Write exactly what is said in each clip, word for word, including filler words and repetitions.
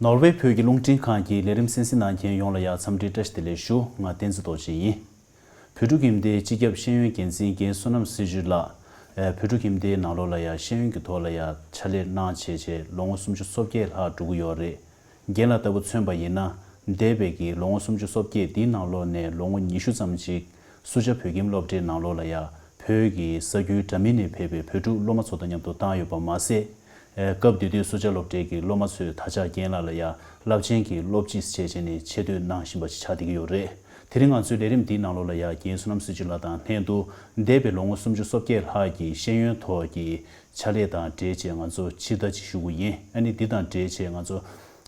ནོར་ཝེ་བོད་ཀྱི་རླུང་འཕྲིན་ཁང་གི་ལས་རིམ་གསན་གཟིགས་གནང་མཁན་ཡོངས་ལ་ཡང་འཚམས་འདྲི་བཀྲ་ཤིས་བདེ་ལེགས་ཞུ། ང་བསྟན་འཛིན་རྡོ་རྗེ་ཡིན། བོད་ཕྲུག་ཁྱིམ་སྡེའི་སྤྱི་ཁྱབ་ཤེས་ཡོན་འགན་འཛིན་རྒན་བསོད་ནམས་སྲི་ཇུས་ལགས། ཨེ། བོད་ཕྲུག་ཁྱིམ་སྡེའི་ནང་ལོགས་ལ་ཡང་ཤེས་ཡོན་གྱི་ཐོག་ལ་ཡང་ཕྱག་ལས་གནང་བྱས་བྱས་ལོ་ངོ་སུམ་ཅུ་སོ་བརྒྱད་ལྷག་འགྲོ་གི་ཡོད་རེད། རྒན་ལགས་ལྟ་བུ་མཚོན་པ་ཡིན་ན། འདས་པའི་གི་ལོ་ངོ་སུམ་ཅུ་སོ་བརྒྱད་འདིའི་ནང་ལོགས་ནས་ལོ་ངོ་ཉི་ཤུ་ཙམ་ཅིག་སུ་ཇཱ་བོད་ཁྱིམ་སློབ་གྲྭའི་ནང་ལོགས་ལ་ཡང་བོད་ཀྱི་ས་ཁུལ་འདྲ་མིན་ནས་ཕེབས་པའི་བོད་ཕྲུག་སློབ་མ་ཚོ་དང་མཉམ་དུ་བཏང་ཡོད་པ་མ་ཟད། ཨེ། སྐབས་དེ་དུས་སུ་ཇཱ་སློབ་གྲྭའི་གི་སློབ་མ་ཚོས་ད་ཆ་རྒན་ལགས་ལ་ཡང་རླབས་ཆེན་གྱི་སློབ་སྤྱི་བྱས་བྱས་ནས་ཆེ་བསྟོད་གནང་བཞིན་པ་ཞིག་ཆགས་བསྡད་ཀྱི་ཡོད་རེད། དེ་རིང་ང་ཚོའི་ལས་རིམ་འདིའི་ནང་ལོགས་ལ་ཡང་རྒན་བསོད་ནམས་སྲི་ཇུས་ལགས་དང་ལྷན་དུ་འདས་པའི་ལོ་ངོ་སུམ་ཅུ་སོ་བརྒྱད་ལྷག་གི་ཤེས་ཡོན་ཐོག་གི་ཕྱག་ལས་དང་འབྲེལ་བྱས་ང་ཚོ་ཕྱིར་ལྟ་ཅིག་ཞུ་གི་ཡིན། ཨ་ནི་འདི་དང་འབྲེལ་བྱས་ང་ཚོ།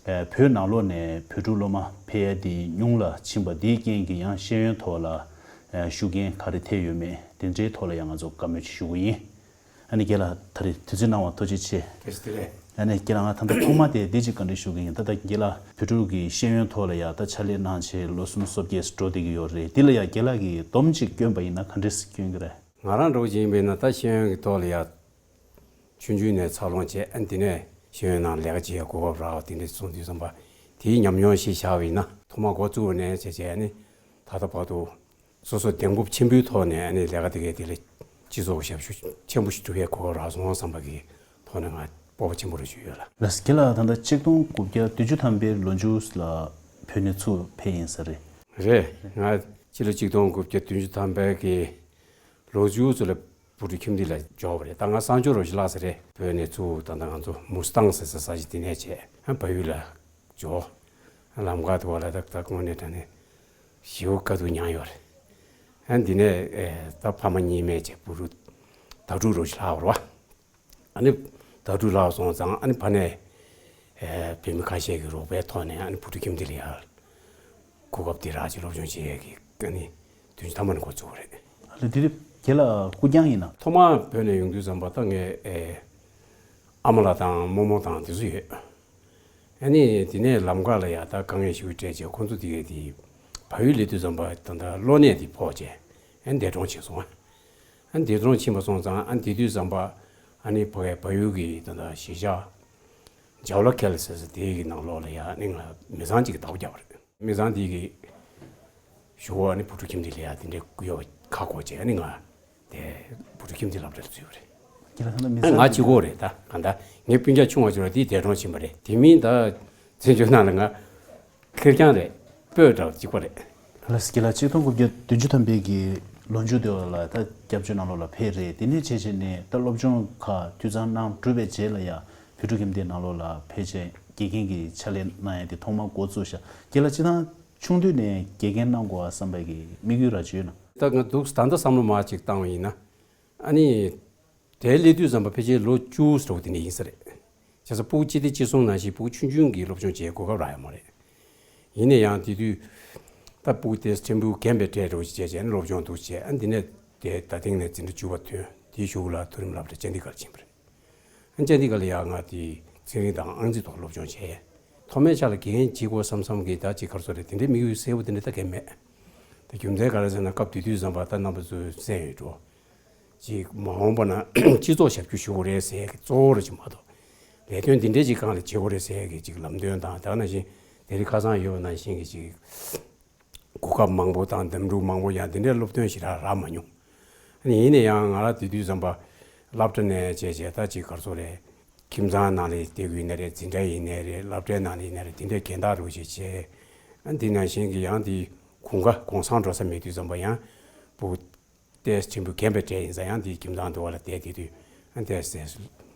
ཨེ། བོད་ནང་ལོགས་ནས་བོད་ཕྲུག་སློབ་མ་ཕེབས་ཡ་འདི་ཉུང་ལ་ཕྱིན་པ་འདིའི་རྐྱེན་གྱིས་ཡང་ཤེས་ཡོན་ཐོག་ལ། ཨེ། ཤུགས་རྐྱེན་ག་རེ་ཐེབས་ཡོད་མེད་དེ་འདྲའི་ཐོག་ལ་ཡང་ང་ཚོ་བཀའ་མོལ་ཅིག་ཞུ་གི་ཡིན། ཨ་ནི་རྒན་ལགས་ད་རེས་དུས་ཚོད་གནང་བར་ཐུགས་རྗེ་ཆེ། བཀྲ་ཤིས་བདེ་ལེགས། ཨ་ནི་རྒན་ལགས་ང་ད་ལྟ་ཐོག་མ་དེ་འདི་ཅིག་བཀའ་འདྲི་ཞུ་གི་ཡིན། ད་ལྟ་རྒན་ལགས་བོད་ཕྲུག་གི་ཤེས་ཡོན་ཐོག་ལ་ཡང་ད་ཕྱག་ལས་གནང་བྱས་ལོ་སུམ་ཅུ་སོ་བརྒྱད་འགྲོ་བསྡད་ཀྱི་ཡོད་རེད། འདི་ལ་ཡང་རྒན་ལགས་ཀྱིས་སྡོམ་ཅིག་སྐྱོན་པ་ཡིན་ན་ག་འདྲས་སྐྱོན་གྱི་རེད། ང་རང་འདྲ་བོ་ཅིག་ཡིན་པས་ན་ད་ཤེས་ཡོན་གྱི་ཐོག་ལ་ཡང་ཆུང་ཆུང་ནས་འཚར་ལོངས་བྱས། ཨ། འདི་ནས་ཤེས་ཡོན་ནང་ལས་ཀ་བྱེད་ཡ་གོ་སྐབས་རག་པ་དེ་འདྲས་སོང་དུས་ཙམ་པ་དེའི་ཉམས་མྱོང་ཞིག་བཞག་པ་ཡིན་ན། ཐོག་མ་འགོ་བཙུགས་པ་ནས་བྱས་བྱས་ནི་ད་ལྟ་བར་དུ་སོ་སོ་འདེམས་བསྐོ་ཆེན་པོའི་ཐོག་ནས་ཨ་ནི་ལས་ཀ་དེ་གའི་དེ་ལ་སྤྱི་ཚོགས་ཞབས་ཞུ་ཆེན་པོ་ཞིག་སྒྲུབ་ཡའི་གོ་སྐབས་རག་སོང་བསམ་པ་གི་ཐོག་ནས་ང་སྤོབས་པ་ཆེན་པོ་རེ་ཞུ་ཡོད་ལ། ལགས་སོ། རྒན་ལགས་ད་ལྟ་ཆིག་སྟོང་དགུ་བརྒྱ་བདུན་ཅུ་ཐམ་པའི་ལོ་མཇུག་ལ་བོད་ནས་ཚུར་ཕེབས་ཡིན་ས་རེད། རེད། ང་སྤྱི་ལོ་ཆིག་སྟོང་དགུ་བརྒྱ་བདུན་ཅུ་ཐམ་པའི་གི་ལོ་མཇུག་ཚོ་ལ་བུ་ཕྲུག་ཁྱིམ་སྡེ་ལ་འབྱོར་བ་རེད། ད་ང་གསང་སྤྱོད་རོགས་ཞིག་ལྷག་ས་རེད། བོད་ནས་ཚུར་ད་ལྟ་ང་ཚོ་མུ་སི་ཏང་ཟེར་ས་ས་ཞིག་དེ་ནས་བྱས། ཨ། བལ་ཡུལ་ལ་འབྱོར། ལམ་ཁ་དུ་བ་ལ་ད་ད་དངོས་གནས་དྲང་གནས་ཞེ་པོ་དཀའ་སྡུག་མྱངས་ཡོད་རེད། ཨ། འདི་ནས། ཨེ། ད་ཕ་མ་གཉིས་མེད་བྱས་བུ་ཕྲུག་ཟླ་དྲུག་རོགས་ཞིག་ལྷག་པ་རེད་བ། ཨ་ནི་ཟླ་དྲུག་ལྷག་སོང་ཙང་ཨ་ནི་ཕ་ནས། ཨེ། བོད་མི་ཁ་ཤས་ཀྱི་རོགས་པའི་ཐོག་ནས་ཨ་ནི་བུ་ཕྲུག་ཁྱིམ་སྡེ་ལ་ཡར་གོ་སྐབས་དེ་རག་ཅིག་སློབ་སྦྱོང་བྱེད་ཡས་ཀྱི་ཨ་ནི་བདུན་ཅུ་ཐམ་པ་ནས་འགོ་བཙུགས་པ་རེད། ཨ་ལས་དེ་དུས་རྒན་ལགས་སྐུ་རྐྱང་ཡིན་ན། ཐོག་མར་བོད་ནས་ཡོང་དུས་ཙམ་པ་ད་ངས། ཨེ། ཨ་མ་ལགས་དང་རྨོ་མོ་དང་དེ་ཚོ་ཡོད། ཨ་ནི་དེ་ནས་ལམ་ཁ་ལ་ཡ་ད་དཀའ་ངལ་ཞིག་འཕྲད་བྱས་ཁོང་ཚོ་དེ་གས་དེ་བལ་ཡུལ་སླེབས་དུས་ཙམ་པ་ད་ལྟ་གློ་ནད་དེ་ཕོག་བྱས། ཨ་ནི་འདས་གྲོངས་ཕྱིན་སོང་། ཨ་ནི་འདས་གྲོངས་ཕྱིན་པ་སོང་ཙང་ཨ་ནི་དེ་དུས་ཙམ་པ་ཨ་ནི་ཕ་གའི་བལ་ཡུལ་གྱི་ད་ལྟ་གཞིས་ཆགས་ཇའོ་ལ་ཁེལ་ཟེར་ས་དེ་གི་ནང་ལོགས་ལ་ཡ་ཨ་ནི་ང་མི་ཚང་གཅིག་གི་བདག་པོ་བརྒྱབ་པ་རེད། མི་ཚང་དེ་གི་གཞུག་གུ་ཨ་ནི་བུ་ཕྲུག་ཁྱིམ་སྡེ་ལ་ཡ་དེ་འདྲའི་སྐུ་ཡོད་པ་ཁ་སྐོར་བྱས། ཨ་ནི་ང་དེ་བུ་ཕྲུག་ཁྱིམ་སྡེ་སློབ་གྲྭ་ལ་ཚུད་པ་རེད། རྒན་ལགས་ད་ལྟ་མི་ཨ་ང་གཅིག་པོ་རེད། ད་གང་ལྟར་ངའི་སྤུན་ཀྱག་ཆུང་བ་ཅིག་ཡོད་རེད། དེ་འདས་གྲོངས་ཕྱིན་པ་རེད། དེ་མིན་ད་བཙན་བྱོལ་ནང་ལ་ང་ཁེར་རྐྱང་རེད། སྤོས་འདྲ་བོ་གཅིག་པ་རེད། ལགས་སོ། རྒན་ལགས་ཆིག་སྟོང་དགུ་བརྒྱ་བདུན་ཅུ་ཐམ་པའི་གི་ལོ་མཇུག་དེ་བ་ལ་ད་སྐྱབས་བཅོལ་ནང་ལོགས་ལ་ཕེབས་རེད། དེ་ནས་བྱས་བྱས་ནས་ད་སློབ་སྦྱོང་ཁག་འཐུས་ཚང་གནང་གྲུབ་པའི་རྗེས་ལ་ཡ་བོད་ཕྲུག་ཁྱིམ་སྡེ་ནང་ལོགས་ལ་ཕེབས་བྱས་དགེ་རྒན་གྱི་ཕྱག་ལས་གནང་ཡ་དེ་ཐོག་མར་འགོ་བཙུགས་ཤག་རྒན་ལགས་སྤྱིར་བཏང་ཆུང་དུས་ནས་དགེ་རྒན་གནང་དགོས་པ་བསམ་པའི་གི་དམིགས་ཡུལ་ར་ཅིག་ཡོད་ན། ད་ང་འདུག་ད་ལྟ་བསམ་བློ་མར་ཅིག་བཏང་བ་ཡིན་ན། ཨ་ནི། དེ་སླེབས་དུས་ཙམ་པ་ཕལ་ཆེར་ལོ་བཅུ་ཙམ་དེ་ནས་ཡིན་ས་རེད། བྱས་ཙང་སྤུ་གུ་སྤྱི་བདེ་སྤྱི་ཟུང་ནང་བཞིན་སྤུ་གུ་ཆུང་ཆུང་གི་སློབ་སྦྱོང་བྱེད་གོ་སྐབས་རག་ཡོད་མ་རེད། ཡིན་ན་ཡང་དེ་དུས་ད་སྤུ་གུ་དེ་ཕྲན་བུ་རྒན་པའི་གྲས་འདྲ་བོ་ཞིག་བྱས་བྱས་ནས་སློབ་སྦྱོང་འདུག་བྱས། ཨ་འདི་ནས་དེ་ད་ཐེངས་ནས་འཛིན་གྲྭ་བཅུ་པ་ཐོན། དེའི་གཞུག་ལ་མཐོ་རིམ་སློབ་གྲྭ་ཅན་དི་གར་ཕྱིན་པ་རེད། ཨ་ཅན་དི་གར་ལ་ཡང་ང་དེ་ཚན་རིག་དང་ཨང་རྩིས་ཐོག་སློབ་སྦྱོང་བྱས། མཐོ་དམན་ཆ་ལ་དགེ་རྒན་བྱེད་དགོས་བསམ་བསམ་གི་ད་ཅིག་ག་རེ་ཟེར་དགོས་རེད། དེ་འདྲའི་དམིགས་ཡུལ་གསལ་པོ་དེ་འདྲ་ད་གང་ཡང་མེད། ད་རྒྱུ་མཚན་ག་རེ་ཟེར་ན་སྐབས་དེ་དུས་ཙམ་པ་ད་རྣམ་པ་ཚོས་གསན་ཡོད་འགྲོ། ཅིག་མ་འོངས་པ་ན་སྤྱི་ཚོགས་ཞབས་ཞུ་ཞུ་དགོས་རེད་ཟེར་གི་གཙོ་བོ་རེད་ཅིག་མ་གཏོགས། ལས་དོན་འདི་འདྲའི་ཅིག་སྒང་ལ་བྱེད་དགོས་རེད་ཟེར་གི་ཅིག་ལམ་སྟོན་དང་། ད་ནང་བཞིན་དེ་རིང་ཁ་སང་ཡོད་པ་ནང་བཞིན་གི་ཅིག་གོ་སྐབས་མང་པོ་དང་འདེམས་སྒྲུག་མང་པོ་ཡང་འདི་འདྲའི་སློབ་སྟོན་ཞིག་རག་རག་མ་མྱོང་། ཨ་ནི་ཡིན་ན་ཡང་ང་རང་དེ་དུས་ཙམ་པ་སློབ་གྲྭ་ནས་བྱས་བྱས་ད་ཅིག་ག་རེ་ཟེར་དགོས་རེད། ཁྱིམ་ཚང་ནང་ལ་བསྡད་ཀྱི་ཡིན་ན་རེད། འཛིན་གྲྭ་ཡིན་ནའི་རེད། སློབ་གྲྭའི་ནང་ལ་ཡིན་ན་རེད། དེ་འདྲའི་རྒན་བདག་རུ་ཞིག་བྱས། ཨ་འདི་ནང་བཞིན་གི་ཡང་དེ་དགུན་ཁ་གུང་སེང་འགྲོ་ས་མེད་དུས་ཙམ་པ་ཡང་སྤུ་གུ་ཏོག་ཙམ་རྒན་པའི་གྲས་ཡིན་ཙང་ཡང་དེའི་ཁྱིམ་ཚང་དུ་བ་ལ་བསྡད་དེ་དུས་ཨ་ཏོག་ཙམ་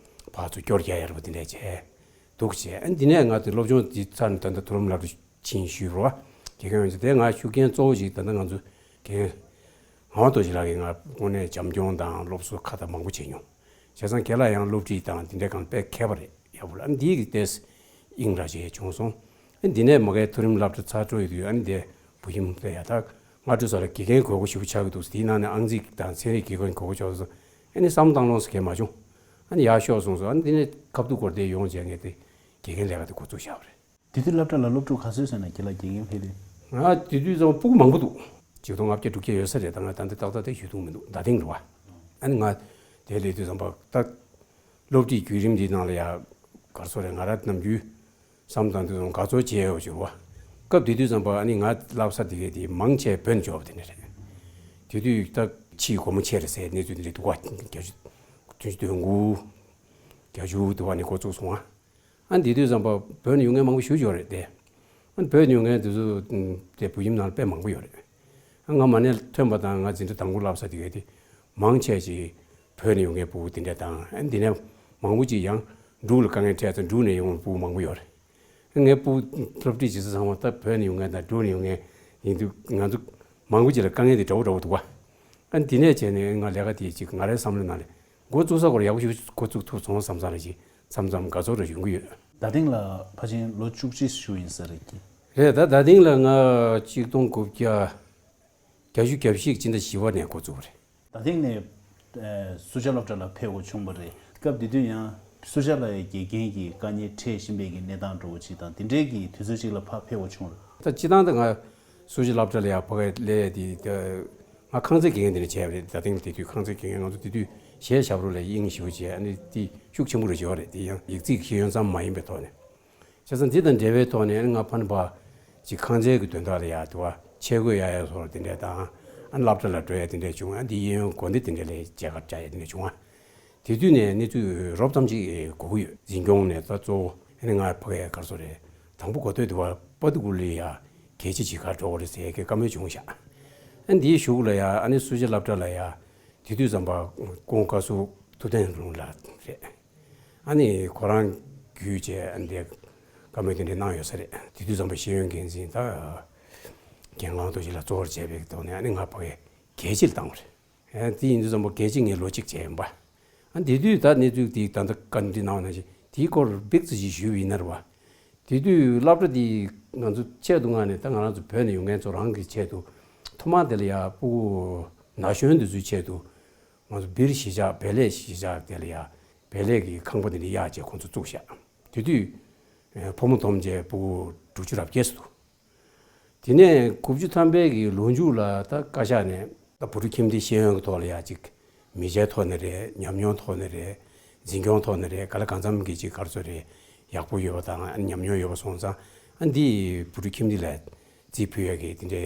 ཕར་ཚུར་སྐྱོར་རྒྱག་ཡག་འདྲ་པོ་དེ་འདྲ་བྱས་འདུག་བྱས། ཨ་འདི་ནས་ང་དེ་སློབ་སྦྱོང་འདི་ཚར་ནས་ད་ལྟ་མཐོ་རིམ་སློབ་གྲྭ་ཕྱིན་ཞུས་པ་རེད་བ། དགེ་རྒན་ཡོང་ཚེ་དེ་ང་ཤུགས་རྐྱེན་གཙོ་བོ་ཞིག་ད་ལྟ་ང་ཚོ་རྒན་ངག་དབང་རྡོ་རྗེ་ལགས་ཀྱིས་ང་དངོས་གནས་བྱམས་སྐྱོང་དང་སློབ་གསོ་ཁ་ཏ་མང་པོ་བྱས་མྱོང་། བྱས་ཙང་རྒན་ལགས་ཡང་སློབ་ཁྲིད་དང་དེ་འདྲའི་སྒང་དཔེ་མཁས་པ་རེད། ཡག་པོ་ལ་ཨ་འདིའི་གི་ཏོག་ཙམ་དབྱིངས་འདྲ་ཞིག་བྱུང་སོང་། ཨ་འདི་ནས་མ་གིའི་མཐོ་རིམ་སློབ་གྲྭ་ཚར་འགྲོ་ཡི་དུས་ཨ་ནི་དེ་བུ་ཁྱིམ་དེ་ཡ་ད་སྔ་དྲོ་ཚོ་ལ་དགེ་རྒན་དགོས་མཁོ་ཞེ་པོ་ཆགས་ཀྱི་འདུག་དེའི་ནང་ནས་ཨང་རྩིས་དང་ཚན་རིག་དགེ་རྒན་དགོས་མཁོ་ཆགས་སོང་། ཨ་ནི་བསམ་བློ་བཏང་ལོང་ཟེར་མཁན་མ་བྱུང་། ཨ་ནི་ཡར་ཤོག་གསུངས་སོང་། ཨ་ནི་འདི་ནས་ཁ་ཐུག་སྐོར་དེ་ཡོང་བྱས་ངས་དེ་དགེ་རྒན་ལས་ཀ་དེ་འགོ་བཙུགས་བཞག་པ་རེད། དེ་དུས་སློབ་གྲྭ་ལ་སློབ་ཕྲུག་ག་ཚོད་ཟེར་ན་རྒན་ལགས་དགེ་རྒན་ཕེབས་དུས། ང་དེ་དུས་ཙམ་སྤུ་གུ་མང་པོ་འདུག་ཆིག་སྟོང་ལྔ་བརྒྱ་དྲུག་བརྒྱ་ཡོད་ས་རེད། ད་ང་ད་ལྟ་ཏག་ཏག་དེ་ཞུ་ཐུབ་མི་འདུག་ཟླ་ཐེངས་རེད་བ། ཨ་ནི་ང་དེ་སླེབས་དུས་ཙམ་པ་ད་སློབ་ཁྲིད་བརྒྱུད་རིམ་འདིའི་ནང་ལ་ཡ་ག་རེ་ཟེར་དགོས་རེད། ང་རང་ནམ་རྒྱུན་ བསམ་བློ་བཏང་དུས་ཙམ་དགའ་ཚོར་བྱས་ཡོད་ཞུ་བ། སྐབས་དེ་དུས་ཙམ་པ་ཨ་ནི་ང་བསླབ་ས་དེ་གའི་དེ་མང་ཆེ་བོད་ནས་འབྱོར་བ་དེ་འདྲ་རེད། དེ་དུས་ད་ཕྱིའི་སྒོར་མོ་ཆེ་རེད་ཟེར་གནས་ཚུལ་དེ་འདྲ་འདུག་བ། བརྒྱད་ཅུ་བདུན་ཅུ་དོན་དགུ་བརྒྱད་ཅུ་དུ་བ་ནས་འགོ་བཙུགས་སོང་ཨ། ཨ་ནི་དེ་དུས་ཙམ་པ་བོད་ནས་ཡོང་མཁན་མང་པོ་ཞེ་པོ་ཅིག་ཡོད་རེད་དེ། ཨ་ནི་བོད་ནས་ཡོང་མཁན་དེ་ཚོ་དེ་བོད་ཁྱིམ་ནང་ལ་དཔེ་མང་པོ་ཡོད་རེད། ཨ་ང་མ་ཎི་ཐོན་པ་དང་ང་འཛིན་གྲྭ་དང་པོ་བསླབ་ས་དེ་གའི་དེ་མང་ཆེ་ཅིག་བོད་ནས་ཡོང་མཁན་ཕྲུ་གུ་དེ་འདྲ་དང་། ཨ་ནི་དེ་ནས་མང་པོ་ཅིག་ཡང་འབྲུག་ལ་དཀའ་ངལ་འཕྲད་ཙང་འབྲུག་ནས་ཡོང་བའི་ཕྲུ་གུ་མང་པོ་ཡོད་རེད། ངའི་ཕྲུ་གུ་སློབ་ཁྲིད་བྱེད་ས་ཚང་མ་ད་བོད་ནས་ཡོང་མཁན་དང་འབྲུག་ནས་ཡོང་མཁན་ཡིན་དུས་ང་ཚོ་མང་པོ་ཅིག་ལ་དཀའ་ངལ་དེ་འདྲ་བོ་འདྲ་བོ་འདུག་བ། ཨ་ནི་དེ་ནས་བྱས་ནས་ང་ལས་ཀ་དེ་ཅིག་ང་རའི་བསམ་བློའི་ནང་ལ་འགོ་བཙུགས་ས་སྐོར་ཡག་པོ་ཞིག་འགོ་བཙུགས་ཐུབ་སོང་བསམ་བསམ་རེ་ཞིག་མཚམས་མཚམས་དགའ་ཚོར་རེ་ཡོང་གི་ཡོད། རྡ་སྟེང་ལ་ཕལ་ཆེར་ལོ་བཅུ་གཅིག་བཞུགས་ཡིན་ས་རེད་ཀྱི། རེད། ད་རྡ་སྟེང་ལ་ང་གཅིག་སྟོང་དགུ་བརྒྱ་བརྒྱད་ཅུ་གྱ་བཞི་སྤྱི་ཟླ་བཞི་པ་ནས་འགོ་བཙུགས་པ་རེད། རྡ་སྟེང་ནས་ཨ་སུ་ཇཱ་སློབ་གྲྭ་ལ་ཕེབས་དགོས་བྱུང་བ་རེད། སྐབས་དེ་དུས་ཡང་སུ་ཇཱ་ལ་ཡང་དགེ་རྒན་གྱི་དཀའ་ངལ་འཕྲད་བཞིན་པའི་གི་གནས་སྟངས་འདྲ་བོ་ཅིག་དང་། དེ་འདྲའི་གི་དུས་ཚོད་ཅིག་ལ་ཕར་ཕེབས་དགོས་བྱུང་རེད། ད་སྤྱིར་བཏང་ད་ང་སུ་ཇཱ་སློབ་གྲྭ་ལ་ཡང་ཕ་གིར་སླེབས་དེ་ད་ང་ཁང་ཚན་དགེ་རྒན་དེ་ནས་བྱས་པ་རེད། རྡ་སྟེང་དེ་དུས་ཁང་ཚན་དགེ་རྒན་ང་ཚོ་དེ་དུས་གཞས་ཞབས་བྲོ་ལ་དབྱིངས་ཞེ་པོ་བྱས། ཨ་ནི་དེ་ཤུགས་ཆེན་པོ་རེ་བྱས་པ་རེད། དེ་ཡང་ཡིག་རྩིས་ཀྱི་ཤེས་ཡོན་ཙམ་མ་ཡིན་པའི་ཐོག་ནས། བྱས་ཙང་འདི་དང་འབྲེལ་བའི་ཐོག་ནས་ང་ཕ་ནི་ཕ་ཅིག་ཁང་ཚན་གྱི་དོན་དག་ལ་ཡ་དུ་བ་ཆས་གོས་གཡར་ཡ་སོགས་དེ་འདྲས་དང་། ཨ་སློབ་གྲྭ་ལ་འགྲོ་ཡ་དེ་འདྲས་བྱུང་། ཨ་འདི་གཡས་གཡོན་གོན་སྡེ་དེ་འདྲས་ལ་མཇལ་ཁ་བཅར་ཡ་དེ་འདྲས་བྱུང་། ཨ་དེ་དུས་ནས་གནས་ཚུལ་རོབ་ཙམ་ཅིག་གོ་གི་ཡོད། འཛིན་སྐྱོང་ནས་ད་གཙོ་བོ་ཨ་ནི་ང་ཕ་གིའི་ག་རེ་ཟེར་དགོས་རེད། དང་པོ་གོ་ཐོས་དུ་བ་པ་ཏི་ཀུ་ལི་ཡ་གལ་ཆེ་ཅིག་ག་འགྲོ་དགོས་རེད་ཟེར་གི་བཀའ་མོལ་བྱུང་ཤག་ཨ་འདིའི་གཞུག་ལ་ཡ་ཨ་ནི་སུ་ཇཱ་སློབ་གྲྭ་ལ་ཡ་དེ་དུས་ཙམ་པ་སྐུ་ངོ་བཀའ་ཟུར་ཐུབ་བསྟན་ལྷུན་གྲུབ་ལགས་རེད། ཨ་ནི་ཁོ་རང་བརྒྱུད་བྱས་ཨ་འདི་བཀའ་མོལ་དེ་འདྲ་གནང་ཡོད་ས་རེད། དེ་དུས་ཙམ་པ་ཤེས་ཡོན་འགན་འཛིན་ད་རྒན་གླང་རྡོ་རྗེ་ལགས་གཙོ་བོར་བྱས་པའི་ཐོག་ནས་ཨ་ནི་ང་ཕ་གིར་གལ་ཆེར་བཏང་བ་རེད། ཨ་དེ་ཡིན་དུས་ཙམ་པ་གལ་ཆེ་ངས་ལོ་གཅིག་བྱས་ཡིན་པ། ཨ་དེ་དུས་ད་གནས་ཚུལ་དེ་ད་ལྟ་བཀའ་འདྲི་གནང་བ་ནང་བཞིན་དེའི་སྐོར་ལ་ཏོག་ཙམ་ཞིག་ཞུས་པ་ཡིན་ན་རེད་བ། དེ་དུས་སློབ་གྲྭ་དེ་ང་ཚོ་ཆེད་དུ་མངགས་ནས། ད་ང་རང་ཚོ་བོད་ནས་ཡོང་མཁན་ཚོ་རང་གི་ཆེད་དུ་ཐོག་མར་དེ་ལ་ཡ་ཕྲུ་གུ་ན་གཞོན་དེ་ཚོའི་ཆེད་དུ་ང་ཚོ་སྦིར་གཞིས་ཆགས་བལ་ལས་གཞིས་ཆགས་དེ་ལ་ཡ་བལ་ལས་ཀྱི་ཁང་པ་དེ་འདྲ་གཡར་བྱས་ཁོང་ཚོ་བཙུགས་ཤག་དེ་དུས་ཕོ་མོ་བསྡོམས་བྱས་ཕྲུ་གུ་དྲུག་ཅུ་རེ་བརྒྱད་ཙམ་འདུག་དེ་ནས་དགུ་བཅུ་ཐམ་པའི་གི་ལོ་མཇུག་ལ་ད་བཀའ་ཤག་ནས་ད་བུ་ཕྲུག་ཁྱིམ་སྡེའི་ཤེས་ཡོན་གྱི་ཐོག་ལ་ཡ་ཅིག་མི་ཆའི་ཐོག་ནས་རེད། ཉམས་མྱོང་ཐོག་ནས་རེད། འཛིན་སྐྱོང་ཐོག་ནས་རེད། ག་ལ་གང་འཚམ་གྱི་ཅིག་ག་རེ་ཟེར་དགོས་རེད། ཡག་པོ་ཡོད་པ་དང་ཉམས་མྱོང་ཡོད་པ་སོང་ཙང་། ཨ་འདི་བུ་ཕྲུག་ཁྱིམ་སྡེ་ལ་རྩིས་ཕུལ་ཡ་གི་དེ་འདྲའི་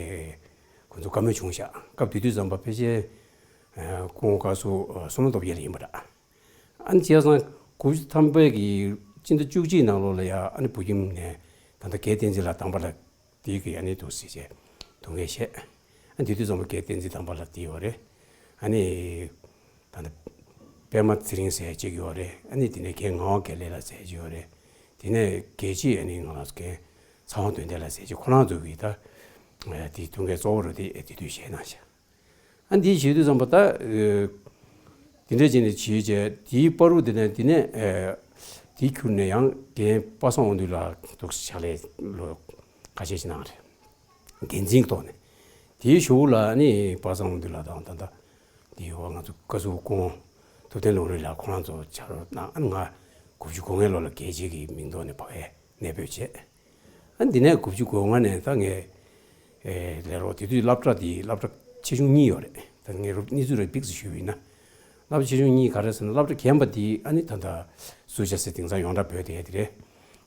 ཁོང་ཚོ་བཀའ་མོལ་བྱུང་ཤག་སྐབས་དེ་དུས་ཙམ་པ་ཕལ་ཆེར་སྐུ་ངོ་བཀའ་ཟུར་བསོད་ནམས་སྟོབས་རྒྱལ་ཡིན་པ་འདྲ། ཨ་ནི་བྱས་ཙང་དགུ་བཅུ་ཐམ་པའི་གི་སྤྱི་ཟླ་བཅུ་གཅིག་ནང་ལོགས་ལ་ཡ་ཨ་ནི་བོད་ཁྱིམ་ནས་ད་ལྟ་རྒན་བསྟན་འཛིན་ལགས་དང་པ་ལ་དེའི་གི་ཨ་ནི་འདུག་ཟེར་བྱས་སྡུག་བསྔལ་བཤད། ཨ་ནི་དེ་དུས་ཙམ་པ་རྒན་བསྟན་འཛིན་དང་པ་ལགས་དེ་ཡོད་རེད། ཨ་ནི་ད་ལྟ་པད་མ་ཚེ་རིང་ཟེར་གཅིག་ཡོད་རེད། ཨ་ནི་དེ་ནས་རྒན་ངག་དབང་དགེ་ལེགས་ལགས་ཟེར་གཅིག་ཡོད་རེད། དེ་ནས་རྒན་ཆེ་ཨ་ནི་ང་རང་ཚོ་རྒན་ཚེ་དབང་དོན་ལྡན་ལགས་ཟེར་གཅིག་ཁོ་རང་ཚོ་གིས་ད་དེ་སྡུག་བསྔལ་གཙོ་བོ་རུ་དེ་དེ་དུས་བཤད་གནང་ཤག་ཨ་འདི་བྱེད་དུས་ཙམ་པ་ད། ཨ་དེ་འདྲ་བྱས་ནས་བྱས་བྱས་དེའི་བར་དུ་དེ་ནས་དེ་ནས་ཨ་དེའི་ཁུལ་ནས་ཡང་རྒན་པ་སངས་དབང་འདུས་ལགས་འདུག་ཕྱག་ལས་ལོ་ཁ་ཤས་ཤིག་གནང་རེད། འགན་འཛིན་གྱི་ཐོག་ནས། དེའི་གཞུག་ལ་ནི་པ་སངས་དབང་འདུས་ལགས་དང་ད་ལྟ་དེའི་འོག་ང་ཚོ་བཀའ་ཟུར་སྐུ་ངོ་ཐུབ་བསྟན་ལྷུན་གྲུབ་ལགས་ཁོ་རང་ཚོ་ཕྱག་རོགས་གནང་། ཨ་ང་དགུ་བཅུ་གོ་ལྔའི་ལོ་ལ་རྒྱལ་སྤྱིའི་གི་མིང་ཐོག་ནས་ཕ་གིར་གནས་སྤོས་བྱས། ཨ་འདི་ནས་དགུ་བཅུ་གོ་ལྔ་ནས་ད་ངས་ཨེ་ལས་རོགས། དེ་དུས་སློབ་གྲྭ་འདི་སློབ་གྲྭ་ཆེ་ཆུང་གཉིས་ཡོད་རེད། ད་ངས་རུ་གནས་ཚུལ་རེ་ཏོག་ཙམ་ཞུས་པ་ཡིན་ན། སློབ་གྲྭ་ཆེ་ཆུང་གཉིས་ག་རེ་ཟེར་ན། སློབ་གྲྭ་རྒན་པ་འདི་ཨ་ནི་ད་ལྟ་སུ་ཇཱ་ཟེར་དེང་སང་ཡོངས་གྲགས་འབོད་བསྡད་ཡ་དེ་རེད།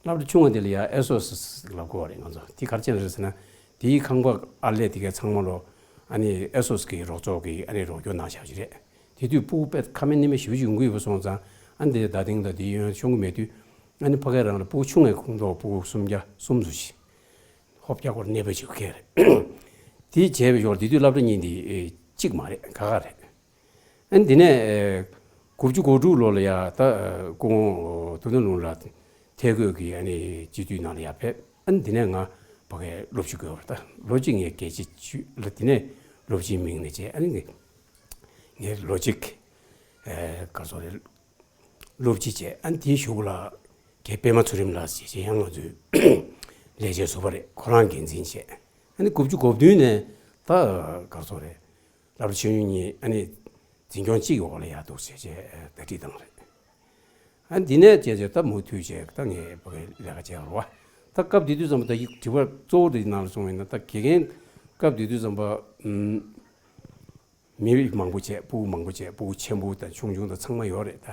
སློབ་གྲྭ་ཆུང་བ་འདི་ལ་ཡ་ཨེ་སོ་སི་ལབ་གོ་རེད་ང་ཚོ། དེ་ག་རེ་བྱས་ནས་རེད་ཟེར་ན། དེའི་ཁང་པ་ཨར་ལས་དེ་གའི་ཚང་མ་ལོ་ཨ་ནི་ཨེ་སོ་སི་གི་རོགས་ཚོགས་ཀྱིས་ཨ་ནི་རོགས་སྐྱོར་གནང་བཞག་ཅིག་རེད། དེ་དུས་ཕྲུ་གུ་དཔེ་ཁ་མེད་སྣེ་མེད་ཞེ་པོ་ཅིག་ཡོང་གི་ཡོད་པ་སོང་ཙང་། ཨ་ནི་དེ་རྡ་སྟེང་དང་དེའི་གཡོན་ཤོང་གི་མེད་དུས། ཨ་ནི་ཕ་གིར་རང་ལ་ཕྲུ་གུ་ཆུང་བའི་ཁོངས་གཏོགས་ཕྲུ་གུ་སུམ་བརྒྱ་སུམ་ཅུ་ཞིག་ཧོབ་རྒྱག་སྐོར་གནས་སྤོས་བྱེད་དགོས་ཀྱི་རེད། དེ་བྱས་པའི་ཞོར་དེ་དུས་སློབ་གྲྭ་གཉིས་འདི་ཨེ་གཅིག་མ་རེད། ཁག་ཁག་རེད། ཨ་ནི་དེ་ནས་ཨེ་དགུ་བཅུ་གོ་དྲུག་ལོ་ལ་ཡ་ད་ཨེ་སྐུ་ངོ་ཐུབ་བསྟན་ལྷུན་གྲུབ་ལགས་ཐད་བསྐོས་ཀྱིས་ཨ་ནི་སྤྱི་འཐུས་ནང་ལ་ཡ་ཕེབས། ཨ་ནི་དེ་ནས་ང་ཕ་གིར་སློབ་སྤྱི་དགོས་པ་རེད། ད་ལོ་གཅིག་ངས་རྒྱལ་སྤྱི་ཆུ་ལ་དེ་ནས་སློབ་སྤྱིའི་མིང་ནས་བྱས། ཨ་ནི་ངས་ལོ་གཅིག་ཨེ་ག་རེ་ཟེར་དགོས་རེད། སློབ་སྤྱི་བྱས། ཨ་ནི་དེའི་གཞུག་ལ་རྒན་པད་མ་ཚུལ་ཁྲིམས་ལགས་ཟེར་བྱས་ཡང་ང་ཚོའི་ལས་བྱེད་ཟུར་པ་རེད། ཁོ་རང་འགན་འཛིན་བྱས། ཨ་ནི་དགུ་བཅུ་གོ་བདུན་ནས་ད་ག་རེ་ཟེར་དགོས་རེད། སློབ་གྲྭ་ཆེ་ཆུང་གཉིས་ཨ་ནི་འཛིན་སྐྱོང་གཅིག་གི་འོག་ལ་ཡར་འདུག་ཟེར་བྱས་བརྡ་ཁྲིད་བཏང་རེད། ཨ་ནི་འདི་ནས་བྱས་བྱས་ད་མུ་མཐུད་བྱས་ད་ངས་ཕ་གིར་ལས་ཀ་བྱས་པ་རེད་བ། ད་སྐབས་དེ་དུས་ཙམ་པ་ད་ཡིག་དྲི་བ་གཙོ་བོ་དེ་ནང་ལ་སོང་བ་ཡིན་ན། ད་དགེ་རྒན་སྐབས་དེ་དུས་ཙམ་པ་ཨུམ། མི་མང་པོ་བྱས། ཕྲུ་གུ་མང་པོ་བྱས། ཕྲུ་གུ་ཆེན་པོ་དང་ཆུང་ཆུང་དང་ཚང་མ་ཡོད་རེད། ད་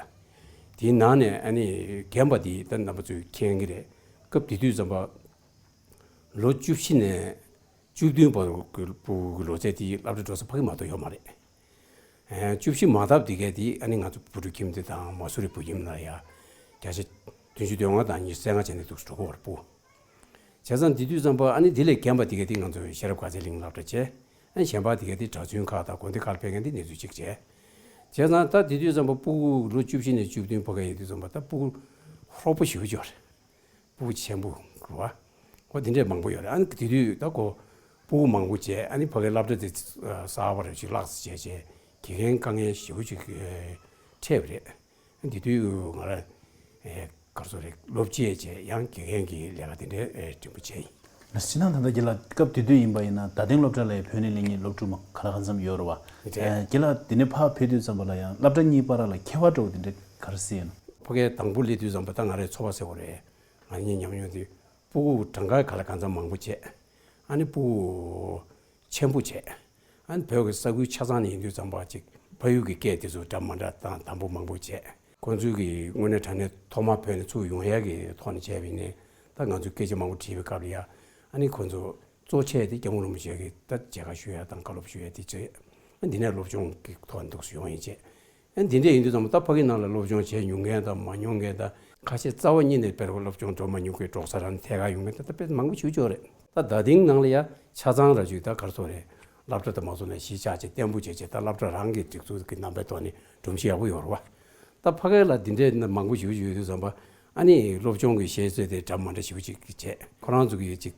དེའི་ནང་ནས་ཨ་ནི་རྒན་པ་དེ་ད་རྣམ་པ་ཚོས་མཁྱེན་གྱི་རེད། སྐབས་དེ་དུས་ཙམ་པ་ལོ་བཅུ་བཞི་ནས་བཅུ་བདུན་བར་གྱི་སྤུ་གུ་གི་ལོ་ཚད་དེ་སློབ་གྲྭ་འགྲོ་ས་ཕ་གི་མ་གཏོགས་ཡོད་མ་རེད། ཨེ། བཅུ་བཞི་མ་ཐག་དེ་གའི་དེ་ཨ་ནི་ང་ཚོ་བུ་ཕྲུག་ཁྱིམ་དེ་དང་མ་སུ་རི་བུ་ཁྱིམ་ལ་ཡ་བརྒྱ་ཆ་བདུན་ཅུ་དོན་ལྔ་དང་ཉི་ཤུ་རྩ་ལྔ་བྱས་ནས་འདུག་སེ་འགྲོ་གི་ཡོད་རེད་སྤུ་གུ། བྱས་ཙང་དེ་དུས་ཙམ་པ་ཨ་ནི་དེ་ལས་རྒན་པ་དེ་ག་དེ་ང་ཚོ་ཤེས་རབ་དགའ་ཚལ་གླིང་སློབ་གྲྭ་བྱས། ཨ་ནི་གཞན་པ་དེ་ག་དེ་གྲྭ་བཙུན་ཁག་དང་དགོན་སྡེ་ཁག་ལ་ཕེབས་མཁན་དེ་གནས་ཚུལ་གཅིག་བྱས། བྱས་ཙང་ད་དེ་དུས་ཙམ་པ་སྤུ་གུ་ལོ་བཅུ་བཞི་ནས་བཅུ་བདུན་ཕ་གི་ཡིན་དུས་ཙམ་པ་ད་སྤུ་གུ་ཧྲོག་པོ་ཞེ་པོ་ཅིག་ཡོད་རེད། སྤུ་གུ་ཆེན་པོ་རེད་བ། ཁོ་དེ་འདྲས་མང་པོ་ཡོད་རེད། ཨ་ནི་དེ་དུས་ད་ཁོ་སྤུ་གུ་མང་པོ་བྱས། ཨ་ནི་ཕ་གིའི་སློབ་གྲྭ་དེ་གསར་པ་རེ་ཞིག་ལག་བསྟར་བྱས་བྱས་དགེ་རྒན་དཀའ་ངལ་ཞེ་པོ་ཅིག་འཕྲད་པ་རེད། དེ་དུས་ང་རང་ག་རེ་ཟེར་རེད། སློབ་སྤྱི་བྱས་ཡང་དགེ་རྒན་གྱི་ལས་ཀ་དེ་འདྲའི་འབྲེལ་པོ་བྱས་ཡིན། སྤྱིར་བཏང་ད་ལྟ་རྒན་ལགས་སྐབས་དེ་དུས་ཡིན་པ་ཡིན་ན་རྡ་སྟེང་སློབ་གྲྭ་ལ་བོད་ནས་སླེབས་མཁན་སློབ་ཕྲུག་མ་ག་ལ་གང་འཚམ་ཡོད་རེད་བ། རེད། རྒན་ལགས་དེ་ནས་ཕར་ཕེབས་དུས་ཙམ་པ་ལ་ཡང་སློབ་གྲྭ་གཉིས་བར་ལ་ཁྱད་པར་འདྲ་བོ་དེ་འདྲ་ག་རེ་གཟིགས་ཡོད་ན། ཕ་གིར་དང་པོ་སླེབས་དུས་ཙམ་པ་ད་ང་རའི་ཚོར་བ་ཟེར་བ་རེད། ང་གཉིས་ཉམས་མྱོང་དེ་སྤུ་གུ་གྲངས་ཀ་ག་ལ་གང་འཚམ་མང་པོ་བྱས། ཨ་ནི་སྤུ་གུ་ཆེན་པོ་བྱས། ཨ་ནི་བོད་ཀྱི་ས་ཁུལ་ཆ་ཚང་ནས་ཡིན་དུས་ཙམ་པ་ཅིག་ཕ་ཡུལ་གྱི་སྐད་དེ་ཚོ་འདྲ་མི་འདྲ་དང་དང་པོ་མང་པོ་བྱས། ཁོང་ཚོའི་གི་དངོས་གནས་དྲང་གནས་ཐོག་མ་བོད་ནས་ཚུར་ཡོང་ཡག་གི་ཐོག་ནས་བྱས་པ་ཡིན་ནའི་ད་ང་ཚོས་སྐད་ཆ་མང་པོ་དྲིས་པའི་སྐབས་ལ་ཡ། ཨ་ནི་ཁོང་ཚོ་གཙོ་ཆེ་དེ་སྐྱབས་མགོན་རིན་པོ་ཆེ་གི་ད་མཇལ་ཁ་ཞུ་ཡ་དང་བཀའ་སློབ་ཞུ་ཡ་དེ་བྱས། ཨ་འདི་ནས་སློབ་སྦྱོང་གི་ཐོག་ནས་འདུག་སེ་ཡོང་ཡིན་བྱས། ཨ་འདི་འདྲས་ཡིན་དུས་ཙམ་པ་ད་ཕ་གི་ནང་ལ་སློབ་སྦྱོང་བྱས་མྱོང་མཁན་དང་མ་མྱོང་མཁན་དང་ཁ་ཤས་རྩ་བ་ཉིད་ནས་དཔེར་སློབ་སྦྱོང་འགྲོ་མ་མྱོང་མཁན་གྲོགས་ས་རང་ཐད་ཀར་ཡོང་མཁན་ད་ད་དཔེ་མང་པོ་ཞིག་ཡོད་རེད། ད་རྡ་སྟེང་ནང་ལ་ཡ་ཆ་ཚང་ར་ཅིག་ད་ག་རེ་ཟེར་རེད། སློབ་གྲྭ་དང་མ་སོང་ནས་གཞིས་ཆགས་བྱས་བརྟན་པོ་བྱས་བྱས་ད་སློབ་གྲྭ་རང་གི་སྒྲིག་འཛུགས་ཀྱི་རྣམ་པའི་ཐོག་ནས་སྒྲོམ་གཞི་ཡག་པོ་ཡོད་རེད་བ། ད་ཕ་གི་ལ་འདི་འདྲས་མང་པོ་ཞིག་ཡོད་དུས་ཙམ་པ་ཨ་ནི་སློབ་སྦྱོང་གི་ཤེས་ཚད་དེ་འདྲ་མ་འདྲ་ཞིག་ཅིག་བྱས་ཁོ་རང་ཚོ་གི་ཅིག་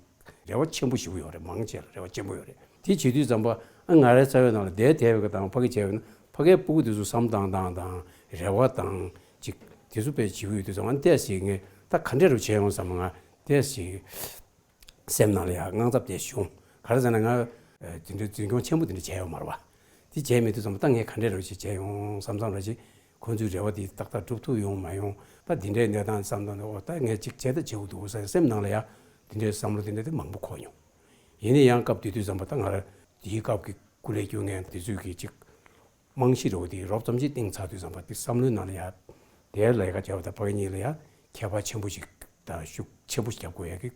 རེ་བ་ཆེན་པོ་ཞིག་ཡོད་རེད། མང་ཆེ་ལ་རེ་བ་ཆེན་པོ་ཡོད་རེད། དེ་བྱེད་དུས་ཙམ་པ་ཨ་ང་རའི་རྩ་བའི་ནང་ལ་བསྡད་བསྡད་པའི་དང་ཕ་གི་བྱས་པ་ཡིན་ན་ཕ་གིའི་སྤུ་གུ་དེ་ཚོ་བསམ་སྟངས་དང་དང་རེ་བ་དང་ཅིག་དེ་ཚོ་དཔེ་བྱེད་ཀྱི་ཡོད་དུས་ཙམ་པ་ཨ་ནི་ཏོག་ཙམ་ངས་ད་ག་འདྲས་རུ་བྱས་ཡོང་བསམ་ང་ཏོག་ཙམ་སེམས་ནང་ལ་ཡང་དངངས་འཚབ་དེ་བྱུང་། ག་རེ་ཟེར་ན་ང་དེ་འདྲའི་འཛིན་སྐྱོང་ཆེན་པོ་དེ་འདྲ་བྱས་ཡོད་མ་རེད་བ། དེ་བྱས་མེད་དུས་ཙམ་པ་ད་ངས་ག་འདྲས་རུ་ཞིག་བྱས་ཡོང་བསམ་བསམ་ར་ཞིག་ཁོ་ཚོའི་རེ་བ་དེ་ཏག་ཏག་འགྲུབ་ཐུབ་ཡོང་མ་ཡོང་ད་དེ་འདྲའི་གནས་སྟངས་བསམ་བློ་འདི་འོ་ད་ངས་ཅིག་བྱས་ད་བྱེད་དགོས་འདུག་ཟེར་སེམས་ནང་ལ་ཡ་དེ་འདྲའི་བསམ་བློ་དེ་འདྲ་དེ་མང་པོ་འཁོར་མྱོང་། ཡིན་ན་ཡང་སྐབས་དེ་དུས་ཙམ་པ་ད་ང་ར་དེའི་སྐབས་ཀྱི་སྐུ་ལས་བསྐྱོན་མཁན་དེ་ཚོས་ཀྱི་ཅིག་རྨང་གཞི་རོགས་དེ་རོབ་ཙམ་ཅིག་བཏིང་ཚར་དུས་ཙམ་པ་དེ་བསམ་བློའི་ནང་ལ་ཡ་དེའི་ལས་ཀ་བྱས་པ་དང་ཕ་གི་གཉིས་ལ་ཡ་ཁྱད་པར་ཆེན་པོ་ཞིག་དང་ཤུགས་ཆེན་པོ་ཞིག་རྒྱབ་དགོས་ཡ་གི་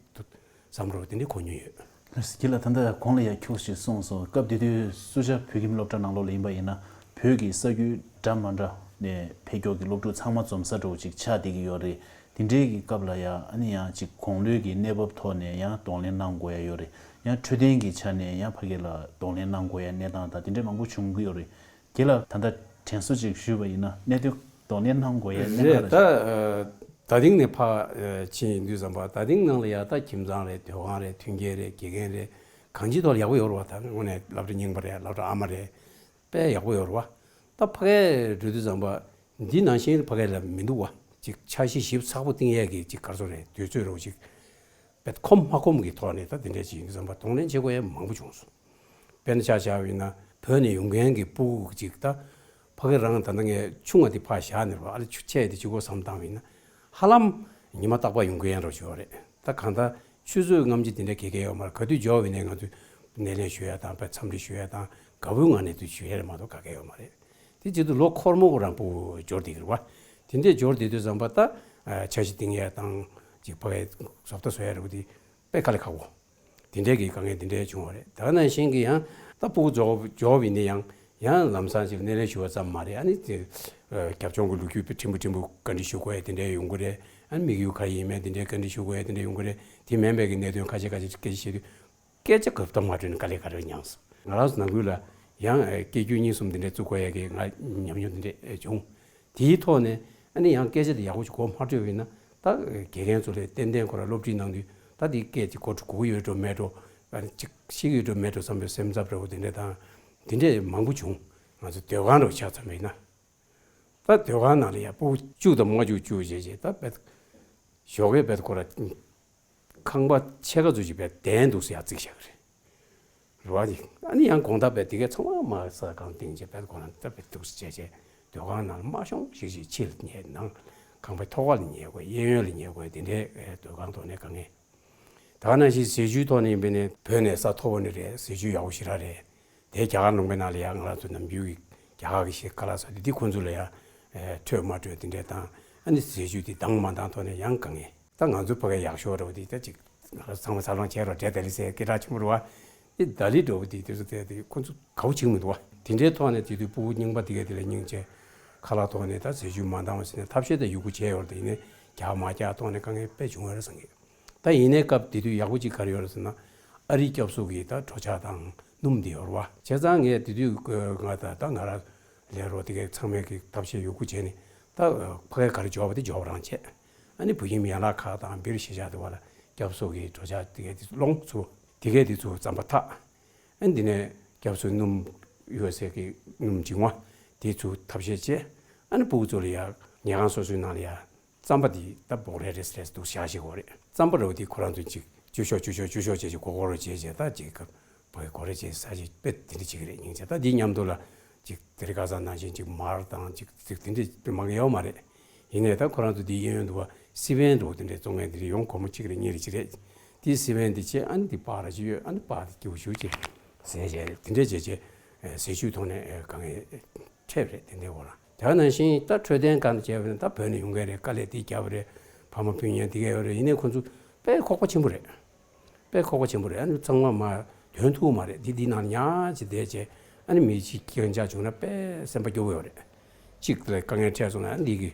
བསམ་བློ་དེ་འདྲ་འཁོར་མྱོང་ཡོད། རྒན་ལགས་ད་ལྟ་གོང་ལ་ཡ་ཁྱུག་ཞིག་གསུངས་སོང་། སྐབས་དེ་དུས་སུ་ཇཱ་བོད་ཁྱིམ་སློབ་གྲྭ་ནང་ལོགས་ལ་ཡིན་པ་ཡིན་ན་བོད་ཀྱི་ས་ཁུལ་འདྲ་མ་འདྲ་ནས་ཕེབས་མཁན་གྱི་སློབ་ཕྲུག་ཚང་མ་འཛོམས་ས་འདྲ་བོ་ཅིག་ཆགས་བསྡད་ཀྱི་ཡོད་རེད། དེ་འདྲའི་གི་སྐབས་ལ་ཡང་ཨ་ནི་ཡང་ཅིག་གོང་ལོས་ཀྱི་གནས་བབ་ཐོག་ནས་ཡང་གདོང་ལེན་གནང་དགོས་ཡ་ཡོད་རེད། ཡང་འཕྲོད་བསྟེན་གྱི་ཆ་ནས་ཡང་ཕ་གི་ལ་གདོང་ལེན་གནང་དགོས་ཡ་གནས་སྟངས་དང་དེ་འདྲའི་མང་པོ་བྱུང་གི་ཡོད་རེད། རྒན་ལགས་ད་ལྟ་དྲན་གསོ་ཅིག་ཞུས་པ་ཡིན་ན་གནད་དོན་གདོང་ལེན་གནང་དགོས་ཡ་གནད་འགག་རེད། ད་རྡ་སྟེང་ནས་ཕར་ཕྱིན་ཡིན་དུས་ཙམ་པ་རྡ་སྟེང་ནང་ལ་ཡ་ད་ཁྱིམ་ཚང་རེད། སྡོད་ཁང་རེད། མཐུན་རྐྱེན་རེད། དགེ་རྒན་རེད། གང་ཅིའི་ཐོག་ལ་ཡག་པོ་ཡོད་རེད་བ། ད་དངོས་གནས་སློབ་གྲྭ་རྙིང་པ་རེད། སློབ་གྲྭ་ཨ་མ་རེད། དཔེ་ཡག་པོ་ཡོད་རེད་བ། ད་ཕ་གིར་འགྲོ་དུས་ཙམ་པ་འདི་ནང་བཞིན་ཕ་གི་ལ་མི་འདུག་བ། ཅིག་འཆར་གཞི་ཞིབ་ཚགས་པོ་བཏིང་ཡས་ཀྱི་ཅིག་ག་རེ་ཟེར་རེད། དུས་ཚོད་རོགས་ཅིག་དཔེ་ཁོམ་མ་ཁོམ་གྱི་ཐོག་ནས་ད་དེ་འདྲས་ཅིག་ཡིན་དུས་ཙམ་པ་གདོང་ལེན་བྱེད་དགོས་ཡས་མང་པོ་བྱུང་སོང་། དཔེར་ན་ཆ་བཞག་པ་ཡིན་ན་བོད་ནས་ཡོང་མཁན་གྱི་སྤུ་གུ་ཅིག་ད་ཕ་གི་རང་ད་ལྟ་ངས་ཆུང་བ་དེ་ཕར་བཞག་ནས་རེད་བ། ཨ་ལེ་ཆུ་ཆེ་དེ་གཅིག་པོ་བསམ་བཏང་བ་ཡིན་ན་ཧ་ལམ་ཉི་མ་རྟག་པར་ཡོང་གི་ཡན་རོགས་ཞུ་བ་རེད། ད་གང་ལྟར་ཆུ་ཚོད་སྔ་ཕྱི་དེ་འདྲ་ག་གེ་ཡོད་མ་རེད། ག་དུས་འབྱོར་བ་ཡིན་ནའི་ང་ཚོས་སྣེ་ལེན་ཞུ་ཡ་དང་དཔེ་འཚམས་འདྲི་ཞུ་ཡ་དང་དགའ་པོའི་ངང་ནས་དུས་ཞུ་ཡ་རེད་མ་གཏོགས་ག་གེ་ཡོད་མ་རེད། དེ་བྱེད་དུས་ལོ་འཁོར་མོ་རང་པོ་འབྱོར་བསྡད་ཀྱི་རེད་བ། དེ་འདྲས་འབྱོར་བསྡད་དུས་ཙམ་པ་ད་འཆར་གཞི་བཏིང་ཡ་དང་ཅིག་ཕ་གིར་བཟོ་ལྟ་བཟོ་ཡ་རེད་བ། དེ་དཔེ་དཀའ་ལས་ཁག་པོ། དེ་འདྲས་ཀྱི་དཀའ་ངལ་དེ་འདྲས་བྱུང་བ་རེད། ད་ག་ནང་བཞིན་གྱི་ཡང་ད་སྤུ་གུ་འབྱོར་འབྱོར་བ་ཡིན་ན་ཡང་ཡང་ལམ་སང་ཅིག་སྣེ་ལེན་ཞུ་བ་ཙམ་མ་རེད། ཨ་ནི་དེ་རྒྱབ་ལྗོངས་ཀྱི་ལོ་རྒྱུས་དཔེ་ཕྲན་བུ་ཕྲན་བུ་བཀའ་འདྲི་ཞུ་དགོས་ཡ་དེ་འདྲས་ཡོང་གི་རེད། ཨ་ནི་དམིགས་ཡུལ་ག་རེ་ཡིན་མིན་དེ་འདྲས་བཀའ་འདྲི་ཞུ་དགོས་ཡ་དེ་འདྲས་ཡོང་གི་རེད། དེ་མིན་པའི་གི་གནད་དོན་ཁ་ཤས་ཁ་ཤས་སྐད་ཆ་བཤད་དུས། སྐད་ཆ་གབ་ཐོབ་མ་སྤྲོད་ནས་དཀའ་ལས་ཁག་པོ་མྱངས་སོང་། ང་རང་ཚོ་ནང་ཁུལ་ལ་ཡང་སྐད་སྒྱུར་གཉིས་གསུམ་དེ་འདྲས་བཙུགས་དགོས་ཡ་གི་ང་ཉམས་མྱོང་དེ་འདྲས་བྱུང་། དེའི་ཐོག་ནས་ཨ་ནི་ཡང་སྐད་ཆ་དེ་ཡག་པོ་ཞིག་གོ་མ་སྤྲོད་པ་ཡིན་ན་ད་དགེ་རྒན་ཚོ་ལ་ཏན་ཏན་ཁོ་རང་སློབ་ཁྲིད་གནང་དུས་ད་དེ་སྐད་དེ་གོ་གོ་གི་ཡོད་འགྲོ་མེད་འགྲོ། ཨ་ནི་ཅིག་ཤེས་ཀྱི་ཡོད་འགྲོ་མེད་འགྲོ་བསམ་པའི་སེམས་འཚབ་འདྲ་བོ་དེ་འདྲས་དང་དེ་འདྲས་མང་པོ་བྱུང་། ང་ཚོ་སྡོད་ཁང་འདྲ་བོ་ཆ་ཚང་མ་ཡིན་ན། ད་སྡོད་ཁང་ནང་ལ་ཡ་སྤུ་གུ་བཅུ་དང་ལྔ་བཅུ་བཅུ་བྱས་བྱས་ད་དཔེ་ཞོགས་ཀས་དཔེ་ཁོ་ར་ཁང་པ་ཕྱེད་ཀ་ཙམ་ཞིག་དཔེ་གདན་འདུག་སེ་ཡ་བརྩིགས་བཞག་གི་རེད། རེད་བ། ཨ་ནི་ཡང་དགོང་དག་དཔེ་དེ་གའི་ཚང་མ་མར་ས་སྒང་བཏིང་བྱས་དཔེ་ཁོ་རང་ད་དཔེ་འདུག་སེ་བྱས་བྱས་སྡོད་ཁང་ནང་ལ་མ་ཤོང་ཞིག་ཞིག་ཕྱི་ལ་ཉལ། ནང་ཁང་པའི་ཐོག་ཁ་ལ་ཉལ་དགོས། གཡས་གཡོན་ལ་ཉལ་དགོས། དེ་འདྲའི་སྡོད་ཁང་ཐོག་ནས་དཀའ་ངལ། ད་ག་ནང་བཞིན་ཟས་བཅུད་ཐོག་ནས་ཡིན་པས་ནས་བོད་ནས་ས་མཐོ་པོ་ནས་རེད། ཟས་བཅུད་ཡག་པོ་ཞེ་དྲག་རེད། དེ་རྒྱ་གར་ལུང་པའི་ནང་ལ་ཡང་ང་རང་ཚོ་ནམ་རྒྱུན་གྱི་རྒྱ་གར་གྱི་ཞིག་ཁ་ལག་ཟ་དུས་འདི་ཁོང་ཚོ་ལ་ཡང་སྤྲོད་མ་སྤྲོད་དེ་འདྲས་དང་། ཨ་ནི་ཟས་བཅུད་དེ་འདང་མ་འདང་ཐོག་ནས་ཡང་དཀའ་ངལ། ད་ང་ཚོ་ཕ་གི་ཡག་ཤོས་རེད་བ། དེ་ད་ཅིག་ཚང་མ་ཚ་ལོང་བྱས་རོགས་བྲེལ་ད་ལི་ཟེར་སྐད་གྲགས་ཆེན་པོ་རེད་བ། དེ་ད་ལི་འགྲོ་བ་དེ་དེ་ཚོ་དེ་དེ་ཁོ་ཚོ་དགའ་བོ་བྱེད་མི་འདུག་བ། དེ་འདྲའི་ཐོག་ནས་དེ་དུས་སྤུ་གུ་རྙིང་པ་དེ་གས་དེ་ལ་སྙིང་རྗེ་ཁ་ལག་ཐོག་ནས་ད་ཟས་བཅུད་མ་འདང་བ་ཟེར་ནས་ཐབས་ཤེས་ད་ཡོད་རྒུ་བྱས་ཡོད་རེད། དེ་ཡིན་ནའི་རྒྱག་མ་རྒྱག་ཐོག་ནས་དཀའ་ངལ་དཔེ་བྱུང་ཡོད་རེད་བསམ་གི། ད་ཡིན་ནའི་སྐབས་དེ་དུས་ཡག་པོ་ཅིག་ག་རེ་ཡོད་རེད་ཟེར་ན། ཨ་རིའི་སྐྱབས་གསོ་གི་ད་གྲོ་ཆ་དང་སྣུམ་དེ་ཡོད་རེད་བ། བྱས་ཙང་ངས་དེ་དུས་ང་ད་ད་ང་རང་ལས་རོགས་དེ་གས་ཚང་མས་གི་ཐབས་ཤེས་ཡོད་རྒུ་བྱས་ནས་ད་ཕ་གིར་ག་རེ་འབྱོར་བ་དེ་འབྱོར་བ་རང་བྱས། ཨ་ནི་བུ་ཡིན་ཡན་ལག་ཁག་དང་སྦིར་ཤེས་བྱ་དེ་བ་ལ་སྐྱབས་གསོ་གི་གྲོ་ཆ་དེ་གས་དེ་ཚོ་སློང་ཚུར་དེ་གས་དེ་ཚོ་རྩམ་པ་འཐག་ཨ་ནི་དེ་ནས་སྐྱབས་གསོ་སྣུམ་ཡོད་ཟེར་གི་སྣུམ་འབྱིང་བ་དེ་ཚོ་ཐབས་ཤེས་བྱས། ཨ་ནི་སྤུ་གུ་ཚོ་ལ་ཡ་ཉལ་ཁང་སོ་སོའི་ནང་ལ་ཡ་རྩམ་པ་དེ་ད་སྦོག་རེ་རེ་རེ་འདུག་བཞག་ཤེས་གོ་རེད། རྩམ་པ་རེ་བ་དེ་ཁོ་རང་ཚོ་ཅིག་བཅུ་ཤོག་བཅུ་ཤོག་བཅུ་ཤོག་བྱས་ཅིག་གོ་གོ་རོ་བྱས་བྱས་ད་ཅིག་ག་བ་གོ་རེ་བྱས་ས་ཅིག་དཔེ་དེ་འདྲ་བྱེད་ཀྱི་རེད། སྙིང་རྗེ། ད་དེའི་མཉམ་དུ་ལ་ཅིག་དེ་རིང་ཁ་སང་ནང་བཞིན་ཅིག་མར་དང་ཅིག་ཅིག་དེ་འདྲ་དཔེ་མང་གི་ཡོད་མ་རེད། ཡིན་ནའི་ད་ཁོ་རང་ཚོ་དེའི་གཡས་གཡོན་དུ་བ་སི་པན་འགྲོ་དེ་འདྲའི་བཙོང་མཁན་དེ་འདྲ་ཡོང་སྒོར་མོ་གཅིག་རེ་གཉིས་རེ་ཅིག་རེད། དེའི་སི་པན་དེ་བྱས་ཨ་ནི་དེ་པར་ར་ཅིག་ཡོད། ཨ་ནི་པར་དེ་སྐྱིད་པོ་ཞེ་པོ་ཅིག་ཟས་བྱས་དེ་འདྲ་བྱས་བྱས་ཟས་བཅུད་ཐོག་ནས་གང་ངེས་འཕྲད་པ་རེད། དེ་འདྲའི་འོག་ལ་དེ་ནང་བཞིན་ད་འཕྲོད་བསྟེན་སྒང་ལ་བྱས་པ་ཡིན་ན་ད་བོད་ནས་ཡོང་མཁན་རེད། དཀའ་ལས་དེ་བརྒྱབ་པ་རེད། ཕ་མ་སྤུན་ཉེ་དེ་གས་ཡོད་རེད། ཡིན་ནའི་ཁོ་ཚོ་དཔེ་ཁོག་པ་ཆེན་པོ་རེད། དཔེ་ཁོག་པ་ཆེན་པོ་རེད། ཨ་ནི་ཚང་མ་མ་དོན་ཐུག་མ་རེད། འདི་འདི་ནང་ཉག་ཅིག་བསྡད་བྱས་ཨ་ནི་མི་གཅིག་སྐྱོན་ཆག་བྱུང་ན་དཔེ་སེམས་པ་སྐྱོ་པོ་ཡོད་རེད། གཅིག་ལ་དཀའ་ངལ་འཕྲད་སོང་ན་ཨ་ནི་འདི་གི་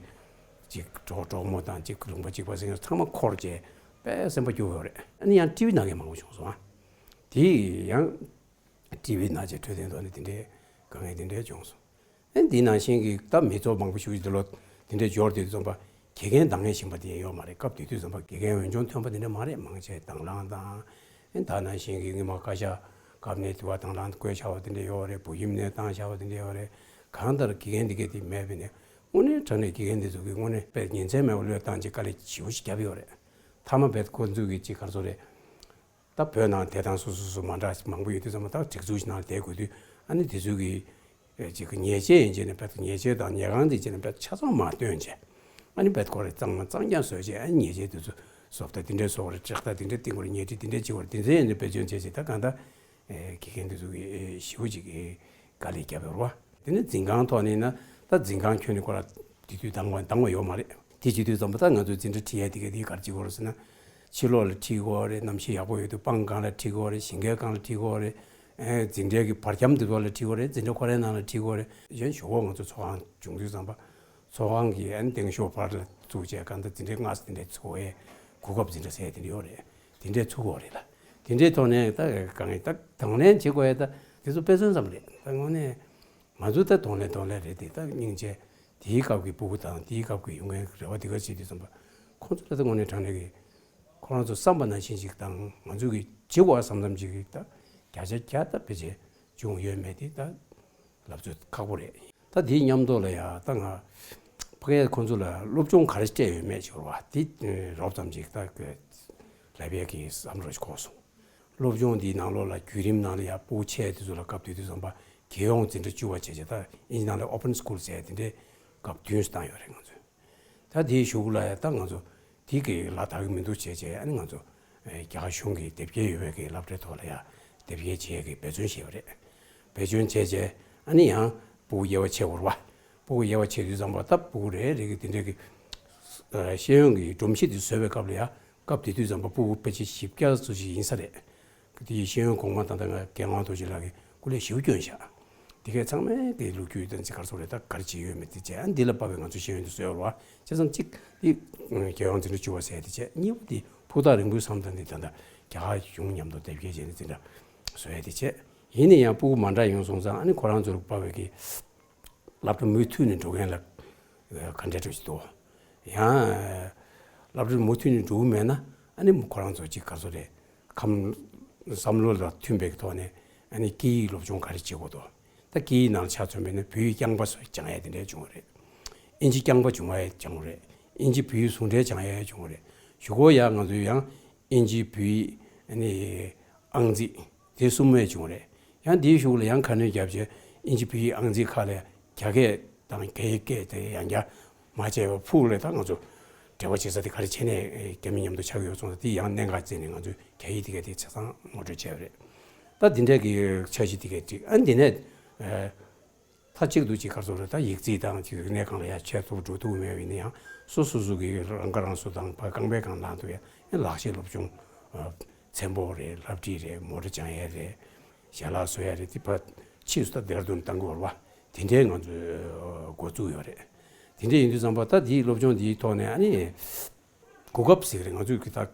གཅིག་གྲོགས་གྲོགས་མོ་དང་གཅིག་ལུང་པ་གཅིག་པ་ཟེར་མཁན་ཚང་མ་འཁོར་བྱས་དཔེ་སེམས་པ་སྐྱོ་པོ་ཡོད་རེད། ཨ་ནི་ཡང་ཊི་བི་ནང་གི་མང་པོ་བྱུང་སོང་ཨ། དེ་ཡང་ཊི་བི་ནང་བྱས་འཕྲོད་བསྟེན་ཐོག་ནས་དེ་འདྲའི་དཀའ་ངལ་དེ་འདྲའི་བྱུང་སོང་། ཨ་ནི་འདི་ནང་བཞིན་གྱི་ད་མི་ཚོགས་མང་པོ་ཞིག་འདི་ལོ་དེ་འདྲའི་འབྱོར་དུས་ཙམ་པ་དགེ་རྒན་འདང་ངེས་བཞིན་པ་དེ་ཡོད་མ་རེད། སྐབས་དེ་དུས་ཙམ་པ་དགེ་རྒན་འོས་སྦྱོང་ཐོན་པ་དེ་འདྲ་མ་རེད། མང་ཆེ་དང་བླངས་དང་། ཨ་ནི་ད་ནང་བཞིན་གྱི་སྔོན་མ་བཀའ་ཤག་སྐབས་ནས་དུ་བ་དང་བླངས་བསྐོས་བཞག་པ་དེ་འདྲ་ཡོད་རེད། བོད་ཁྱིམ་ནས་བཏང་བཞག་པ་དེ་འདྲ་ཡོད་རེད། གང་ལྟར་དགེ་རྒན་འདི་གས་དེ་མེད་པས་ནས་དངོས་གནས་དྲང་གནས་དགེ་རྒན་འདི་ཚོ་གིས་དངོས་གནས་དཔེ་ཉིན་མཚན་མེད་པར་བློས་བཏང་བྱས་དཀའ་ལས་ཞེ་པོ་ཞིག་བརྒྱབ་ཡོད་རེད། མཐའ་མ་བས་ཁོ་ཚོས་གི་ཅིག་ག་རེ་ཟེར་རེད། ད་བོད་ནང་བསྡད་སྟངས་སོ་སོ་སོ་མ་འདྲ་མང་པོ་ཡོད་དུས་ཙམ་པ་ད་སྒྲིག་འཛུགས་ཤིག་ནང་ལ་བསྡད་དགོས་དུས་ཨ་ནི་དེ་ཚོས་གི་ཅིག་གི་ཉེས་ཆད་ཡིན་ཅེ་ནས་བས་ཉེས་ཆད་དང་ཉེས་ཁང་དེ་ཅེ་ནས་བས་ཆ་ཚང་མ་བཏོན་བྱས་ཨ་ནི་བས་ཁོ་རེ་གཙང་མ་གཙང་རྐྱང་བཟོས་བྱས་ཨ་ནི་ཉེས་ཆད་དེ་ཚོ་བཟོ་ལྟ་དེ་འདྲས་བཟོ་བ་རེད། བཀྲག་རྟགས་དེ་འདྲས་བཏིང་བ་རེད། ཉལ་ཁྲི་དེ་འདྲས་བྱེད་བ་རེད། དེ་ཚོ་ཡིན་དུས་བེད་སྤྱོད་བྱས་བྱས་ད་གང་ལྟར་དགེ་རྒན་དེ་ཚོ་གི་ཞེ་པོ་ཅིག་གི་དཀའ་ལས་བརྒྱབ་ཡོད་རེད་བ། དེ་ནས་འཛིན་ཁང་ཐོག་ནས་ན་ད་འཛིན་ཁང་ཁྱོན་ནས་ཁོ་ར་དེ་དུས་འདང་བ་འདང་བ་ཡོད་མ་རེད། དེ་བྱེད་དུས་ཙམ་པ་ད་ང་ཚོའི་འཛིན་གྲྭ་ཁྲིད་ཡས་དེ་ག་དེ་ག་རེ་བྱེད་དགོས་རེད་ཟེར་ན། ཕྱི་ལོགས་ལ་ཁྲིད་དགོས་རེད། གནམ་གཤིས་ཡག་པོ་ཡོད་དུས་སྤང་སྒང་ལ་ཁྲིད་དགོས་རེད། ཞིང་ཁའི་སྒང་ལ་ཁྲིད་དགོས་རེད། ཨེ་འཛིན་གྲྭའི་གི་བར་ཁྱམས་དེ་ཚོ་ལ་ཁྲིད་དགོས་རེད། འཛིན་གྲྭ་ཁོ་རའི་ནང་ལ་ཁྲིད་དགོས་རེད། གཞན་ཞོགས་པ་ང་ཚོ་ཚོགས་ཁང་བྱུང་དུས་ཙམ་པ་ཚོགས་ཁང་གི་ཨ་ནི་སྟེང་ཤོག་བར་ལ་བཙུགས་བྱས་གང་ལྟར་འཛིན་གྲྭའི་སྔ་ས་དེ་འདྲའི་ཚུགས་ཡས་གོ་སྐབས་འཛིན་གྲྭ་ཟེར་ཡས་དེ་འདྲ་ཡོད་རེད། དེ་འདྲའི་ཚུགས་དགོས་རེད་ལ། དེ་འདྲའི་ཐོག་ནས་ད་གང་ཡིན་ད་གདོང་ལེན་བྱེད་དགོས་ཡས་ད་དེ་ཚོ་དཔེ་མཚོན་ཙམ་རེད། ད་དངོས་གནས། ང་ཚོ་ད་གདོང་ལེན་གདོང་ལེན་རེད་དེ། ད་སྙིང་རྗེ། དེའི་སྐབས་ཀྱི་སྤུ་གུ་དང་དེའི་སྐབས་ཀྱི་ཡོང་མཁན་རེ་བ་དེ་ག་བྱེད་དུས་ཙམ་པ། ཁོང་ཚོ་ལ་ད་དངོས་གནས་དྲང་གནས་ཀྱི་ཁོ་རང་ཚོ་བསམ་པ་ནང་བཞིན་ཅིག་དང་ང་ཚོ་གི་བྱེད་དགོས་བསམ་བསམ་ཅིག་གི་ད་བརྒྱ་ཆ་བརྒྱ་ད་ཕལ་ཆེར་བྱུང་ཡོད་མེད་དེ་ད་ལབ་ཚོད་ཁག་པོ་རེད། ད་དེའི་མཉམ་དུ་ལ་ཡ་ད་ང་ཕ་གིར་ཁོང་ཚོ་ལ་སློབ་སྦྱོང་ག་རེ་སྤྲད་ཡོད་མེད་ཅིག་རེད་བ། དེ་རོབ་ཙམ་ཅིག་ད་ལབ་ཡས་ཀྱི་བསམ་བློ་ཞིག་འཁོར་སོང་། སློབ་སྦྱོང་འདིའི་ནང་ལོགས་ལ་བརྒྱུད་རིམ་ནང་ལ་ཡང་སྤུ་གུ་ཆེ་དེ་ཚོ་ལ་སྐབས་དེ་དུས་ཙམ་པ་རྒྱལ་ཡོངས་འཛིན་གྲྭ་བཅུ་པ་བྱས་བྱས་ད་ཨིན་ཇི་ནང་ལ་ཨོ་པན་སི་ཀུལ་ཟེར་དེ་འདྲའི་སྐབས་བདུན་ཙམ་བཏང་ཡོད་རེད་ང་ཚོས། ད་དེའི་གཞུག་ལ་ཡང་ད་ང་ཚོ་དེ་གི་ལ་དག་གི་མི་འདུག་བྱས་བྱས་ཨ་ནི་ང་ཚོ་རྒྱ་གར་གཞུང་གི་དེབ་སྐྱེལ་ཡོད་པའི་གི་སློབ་གྲྭའི་ཐོག་ལ་ཡང་དེབ་སྐྱེལ་བྱེད་ཀྱི་འབད་བརྩོན་བྱས་པ་རེད། འབད་བརྩོན་བྱས་བྱས་ཨ་ནི་ཡང་སྤུ་གུ་དབྱེ་བ་ཕྱེ་དགོས་རེད་བ། སྤུ་གུ་དབྱེ་བ་ཕྱེ་དུས་ཙམ་པ་ད་སྤུ་གུ་རེ་རེ་གི་དེ་འདྲའི་གི་ཤེས་ཡོན་གྱི་སྒྲོམ་གཞི་དེ་བཟོ་བའི་སྐབས་ལ་ཡང་། སྐབས་དེ་དུས་ཙམ་པ་སྤུ་གུ་ཕལ་ཆེར་བཞི་བརྒྱ་ཙམ་ཞིག་ཡིན་ས་རེད། དེ་ཡི་ཤེས་ཡོན་གོང་མ་ད་ལྟ་ང་རྒྱལ་དབང་རྡོ་རྗེ་ལགས་ཀྱིས་སྐུ་ལས་ཞེ་པོ་བསྐྱོན་བཞག་དེ་གས་ཚང་མས་དེ་ལོ་རྒྱུས་དང་ཅི་ག་རེ་ཟེར་རེད། ད་ག་རེ་བྱེད་ཡོད་མེད་དེ་བྱས་ཨ་འདི་ལ་དཔག་པའི་ང་ཚོ་ཤེས་ཡོན་དེ་བཟོས་ཡོད་རེད་བ། བྱས་ཙང་གཅིག་དེ་རྒྱལ་ཡོངས་འཛིན་གྲྭ་བཅུ་པ་ཟེར་དེ་བྱས། གཉིས་པ་དེ་ཕུགས་ཐག་རིང་པོའི་བསམ་སྟངས་དེ་ད་ལྟ་རྒྱ་གར་གཞུང་མཉམ་དུ་དེབ་སྐྱེལ་བྱས་ནས་འཛིན་གྲྭ་བཟོ་ཡས་དེ་བྱས། ཡིན་ན་ཡང་སྤུ་གུ་མ་འདྲ་ཡོང་སོང་ཙང་ཨ་ནི་ཁོ་རང་ཚོར་དཔག་པའི་གི་སློབ་གྲྭ་མུ་མཐུད་ནས་འགྲོ་མཁན་ལ་ག་འདྲ་འདྲ་ཞིག་འདུག་ཡང་སློབ་གྲྭ་མུ་མཐུད་ནས་འགྲོ་གི་མེད་ན་ཨ་ནི་ཁོ་རང་ཚོ་ཅིག་ག་ཚོད་རེད། ཁམས་བསམ་བློ་ལ་མཐུན་པའི་ཐོག་ནས་ཨ་ནི་སྐད་ཡིག་སློབ་སྦྱོང་ག་རེ་བྱེད་དགོས་འདུག་ད་སྐད་ཡིག་ནང་ཆ་མཚོན་པ་ཡིན་ན་བོད་ཡིག་རྐྱང་པ་སྦྱང་ཡས་དེ་འདྲ་བྱུང་བ་རེད། ཨིན་ཇི་རྐྱང་པ་སྦྱང་ཡས་སྦྱང་བ་རེད། ཨིན་ཇི་བོད་ཡིག་ཟུང་འབྲེལ་སྦྱང་ཡས་བྱུང་བ་རེད། གཞུག་གུ་ཡང་ང་ཚོས་ཡང་ཨིན་ཇི་བོད་ཡིག་ཨ་ནི་ཨང་རྩིས། དེ་གསུམ་མེད་བྱུང་རེད། ཡང་དེའི་གཞུག་ལ་ཡང་ཁ་སྣོན་བརྒྱབ་བྱས་ཨིན་ཇི་བོད་ཡིག་ཨང་རྩིས་ཁག་ལས་རྒྱ་སྐད་དང་རྒྱ་ཡིག་སྐད་དེ་ཡང་བསྐྱར་མ་བྱས་པ་ཕུགས་ལ་ད་ང་ཚོ་འབྲེལ་བ་བྱེད་ས་དེ་ག་རེ་བྱས་ནས་རྒྱ་མི་མཉམ་དུ་ཆགས་ཀྱི་ཡོད་སོང་ཙང་དེ་ཡང་གནད་འགག་བརྩིས་ནས་ང་ཚོས་རྒྱ་ཡིག་དེ་ག་དེ་ཆ་ཚང་ངོ་སྤྲོད་བྱས་པ་རེད། ད་འདི་འདྲའི་གི་འཆར་གཞི་དེ་ག་ཅིག་ཨ་འདི་ནས། མཐའ་གཅིག་ཏུ་ཅིག་ག་རེ་ཟེར་རེད། ད་ཡིག་རྩིས་དང་ཅིག་རིག་གནས་སྒང་ལ་ཡ་ཆེད་དུ་འགྲོ་ཐུབ་མེད་པ་ཡིན་ན་ཡང་། སོ་སོ་སོ་གི་རང་ཁ་རང་གསོ་དང་ཕར་རྐང་པའི་སྒང་ལངས་ཐུབ་ཡ། ཡང་ལག་ཤེས་སློབ་སྦྱོང་། ཨ། ཚན་པོ་རེད། སློབ་ཁྲིད་རེད། མོ་ཊ་སྦྱང་ཡ་རེད། ཞལ་ལག་བཟོ་ཡ་རེད། དེ་ཕར་ཕྱིས་སུ་ད་ལྡེ་ར་ལྡུན་བཏང་གི་ཡོད་རེད་བ། དེ་འདྲའི་ང་ཚོས་འགོ་བཙུགས་ཡོད་རེད། དེ་འདྲ་ཡིན་དུས་ཙམ་པ་ད་དེའི་སློབ་སྦྱོང་དེའི་ཐོག་ནས། ཨ་ནི་གོ་སྐབས་ཟེར་གི་རེད། ང་ཚོས་ཀྱི་ད་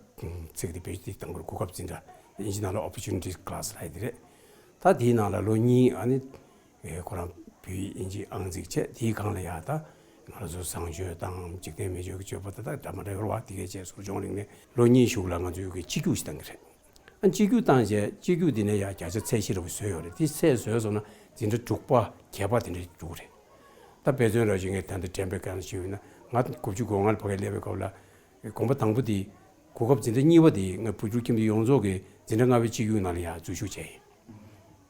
ཚིག་དེ་བེད་སྤྱོད་བཏང་དགོས་རེད། གོ་སྐབས་འཛིན་གྲྭ། དབྱིན་ཇི་ནང་ལ་opportunity class ལབ་ཡ་དེ་རེད། ད་དེའི་ནང་ལ་ལོ་གཉིས། ཨ་ནི་ཨེ་ཁོ་རང་བོད་ཡིག་དབྱིན་ཇི་ཨང་རྩིས་བྱས། དེའི་སྒང་ལ་ཡ་ད་ང་ཚོ་བཟང་སྤྱོད་དང་འཇིག་རྟེན་མི་ཆོས་ཀྱི་སྤྱོད་པ་ད་ད་འདྲ་མི་འདྲ་ཡོད་རེད་བ། དེ་གས་བྱས། ཟུར་སྦྱོང་རིག་གནས། ལོ་གཉིས་གཞུག་ལ་ང་ཚོས་ཀྱི་སྤྱི་རྒྱུགས་ཤིག་བཏང་གི་རེད། ཨ། སྤྱི་རྒྱུགས་བཏང་རྗེས། སྤྱི་རྒྱུགས་འདི་ནས་ཡ་བརྒྱ་ཆ་ཚད་གཞི་འདྲ་བོ་བཟོས་ཡོད་རེད། དེ་ཚད་བཟོས་སོང་ན་འཛིན་གྲྭ་དྲུག་པ་བརྒྱད་པ་དེ་འདྲ་འགྲོ་གི་རེད། ད་དཔེ་མཚོན་ར་བཞིན་ངས་ད་ལྟ་དྲན་པའི་སྒང་ཞུས་ཡོད་ན། ང་དགུ་བཅུ་གོ་ལྔ་ལ་ཕ་གིར་སླེབས་པའི་སྐབས་ལ། གོམ་པ་དང་པོ་དེ། གོ་སྐབས་འཛིན་གྲྭ་གཉིས་པ་དེ་ང་བོད་ཕྲུག་ཁྱིམ་སྡེ་ཡོངས་རྫོགས་ཀྱི་འཛིན་གྲྭ་ལྔ་པའི་སྤྱི་རྒྱུགས་ནང་ལ་ཡ་འཛུལ་ཞུགས་བྱས་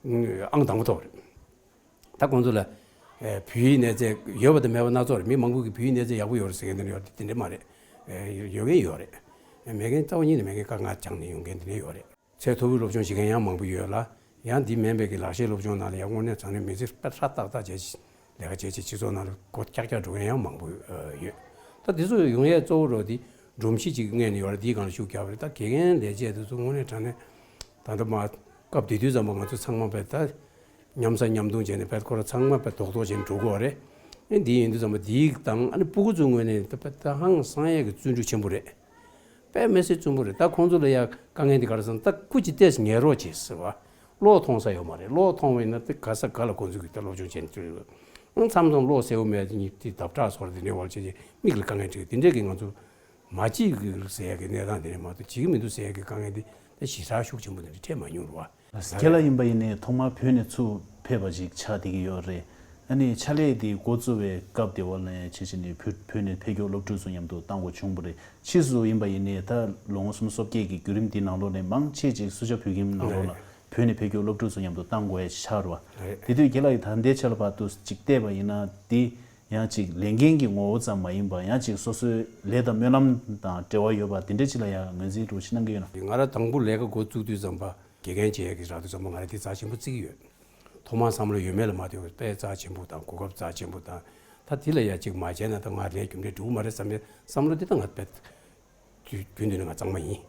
ཡིན། ཨང་དང་པོ་ཐོབ་རེད། ད་ཁོང་ཚོ་ལ་ཨེ་བོད་ཡིག་གནས་ཚད་ཡོད་པ་དང་མེད་པ་སྣ་ཚོགས་རེད། མི་མང་པོ་གིས་བོད་ཡིག་གནས་ཚད་ཡག་པོ་ཡོད་རེད་ཟེར་མཁན་དེ་འདྲ་ཡོད་རེད། དེ་འདྲ་མ་རེད། ཨེ་ཡོད་མཁན་ཡོད་རེད། མེད་མཁན་རྩ་བ་ཉིད་ནས་མེད་མཁན། དཀའ་ངལ་བྱུང་ནས་ཡོང་མཁན་དེ་འདྲ་ཡོད་རེད། ཚད་མཐོ་པོའི་སློབ་སྦྱོང་བྱེད་མཁན་ཡང་མང་པོ་ཡོད་ལ། ཡང་འདི་མིན་པའི་གི་ལག་ཤེས་སློབ་སྦྱོང་ནང་ལ་ཡང་དངོས་གནས་དྲང་གནས་མི་ཚེ་དཔེ་ཧྲ་ཏག་ཏག་བྱས། ལས་ཀ་བྱས་བྱས་སྤྱི་ཚོགས་ནང་ལ་སྒོ་ཀྱག་ཀྱག་འགྲོ་མཁན་ཡང་མང་པོ་ཡོད། ད་འདི་ཚོ་ཡོང་ཡས་གཙོ་བོ་རོགས་དེ་སྒྲོམ་གཞི་ཅིག་མངོན་ནས་ཡོད་རེད། འདིའི་སྒང་ལ་ཤུགས་རྒྱག་པ་རེད། ད་དགེ་རྒན་ལས་བྱེད་དེ་ཚོ་དངོས་གནས་དྲང་གནས་ད་ལྟ་མ་སྐབས་དེ་དུས་ཙམ་པ་ང་ཚོ་ཚང་མ་བས་ད་མཉམ་ཟ་མཉམ་འཐུང་བྱས་ནས་བས་ཁོ་ར་ཚང་མ་བས་རྡོག་རྡོག་བྱས་ནས་འགྲོ་དགོས་རེད། ཨེ་འདི་ཡིན་དུས་ཙམ་པ་འདིའི་དང་ཨ་ནི་སྤུ་གུ་ཚོའི་ངོས་ནས་ད་བས་ད་ཧང་སང་ཡས་ཀྱི་བརྩོན་འགྲུས་ཆེན་པོ་རེད། དཔེ་མི་སྲིད་བཙུན་པོ་རེད། ད་ཁོང་ཚོ་ལ་ཡ་དཀའ་ངལ་འདི་ག་རེ་ཟེར་ན། ད་སྐུ་ཅིག་ཏོག་ཙམ་ཉལ་རོགས་བྱེད་ཟེར་བ། གློག་མཐོང་ས་ཡོད་མ་རེད། གློག་མཐོང་བ་ཡིན་ན་དེ་ག་ས་ག་ལ་ཁོང་ཚོ་གིས་ད་སློབ་སྦྱོང་བྱེད་ཐུབ་ཡོད། ཨང་མཚམས་མཚམས་གློག་སེར་པོ་མེད་དེ་ཉིད་དེ་འདབ་ཆགས་སོགས་དེ་འདྲའི་འོག་བྱས་རྗེས་མིག་ལ་དཀའ་ངལ་འཕྲད། དེ་འདྲས་ཀྱི་ང་ཚོ་མ་བྱེད་ཀྱི་ཟེར་ཡ་གི་གནས་སྟངས་དེ་འདྲ་མ་གཏོགས། བྱེད་ཀྱི་མི་འདུག་ཟེར་ཡ་གི་དཀའ་ངལ་དེ་ད་ཞེ་དྲག་ཤུགས་ཆེན་པོ་དེ་འདྲ་འཕྲད་མ་མྱོང་རེད་བ། ཁྱེད་ལ་ཡིན་པ་ཡིན་ནའི་ཐོག་མར་བོད་ནས་ཚུར་ཕེབས་པ་ཅིག་ཆགས་བསྡད་ཀྱི་ཡོད་རེད། ཨ་ནི་ཕྱག་ལས་དེ་འགོ་བཙུགས་པའི་སྐབས་དེ་བ་ལ་ཡང་བྱས་བྱས་ནས་བོད་བོད་ནས་ཕེབས་མཁན་སློབ་ཕྲུག་ཚོ་མཉམ་དུ་བཏང་དགོས་བྱུང་བ་རེད། ཕྱིས་སུ་ཡིན་པ་ཡིན་ནའི་ད་ལོ་ངོ་སུམ་ཅུ་སོ་བརྒྱད་ཀྱི་བརྒྱུད་རིམ་འདི་ནང་ལོགས་ནས་མང་ཆེ་ཅིག་སུ་ཇཱ་བོད་ཁྱིམ་ནང་ལོགས་ལ་བོད་ནས་ཕེབས་མཁན་སློབ་ཕྲུག་ཚོ་མཉམ་དུ་བཏང་དགོས་ཡ་ཆགས་རེད་བ། རེད། དེ་དུས་ཁྱེད་ལ་ཡི་ད་ལྟའི་ཆ་ལ་བར་དུ་ཅིག་བལྟས་པ་ཡིན་ན། འདི་ཡང་ཅིག་ལས་འགན་གྱི་ངོ་བོ་ཙམ་མ་ཡིན་པ། ཡང་ཅིག་སོ་སོའི་ལས་དང་སྨོན་ལམ་དང་འབྲེལ་བ་ཡོད་པ་དེ་འདྲ་ཅིག་ལ་ཡང་ངོས་འཛིན་འདྲ་བོ་ཞིག་གནང་གི་ཡོད་ན། ང་རང་དང་པོ་ལས་ཀ་འགོ་བཙུགས་དུས་ཙམ་པ། དགེ་རྒན་བྱེད་ཡས་ཀྱི་རག་དུས་ཙམ་པ་ང་རང་དེ་རྩ་ཆེན་པོ་བརྩི་གི་ཡོད། ཐོག་མར་བསམ་བློ་ཡོད་མེད་ལ་མ་ལྟོས་པར་དཔེ་རྩ་ཆེན་པོ་དང་གོ་སྐབས་རྩ་ཆེན་པོ་དང་། ད་དེ་ལ་ཡ་ཅིག་མ་བྱས་ན་ད་ང་ལས་རྒྱུ་འབྲས་འགྲོ་གི་མ་རེད་བསམ་པའི་བསམ་བློ་དེ་ད་ང་དཔེ་རྒྱུན་དུ་ནས་ང་གཙང་མ་ཡིན།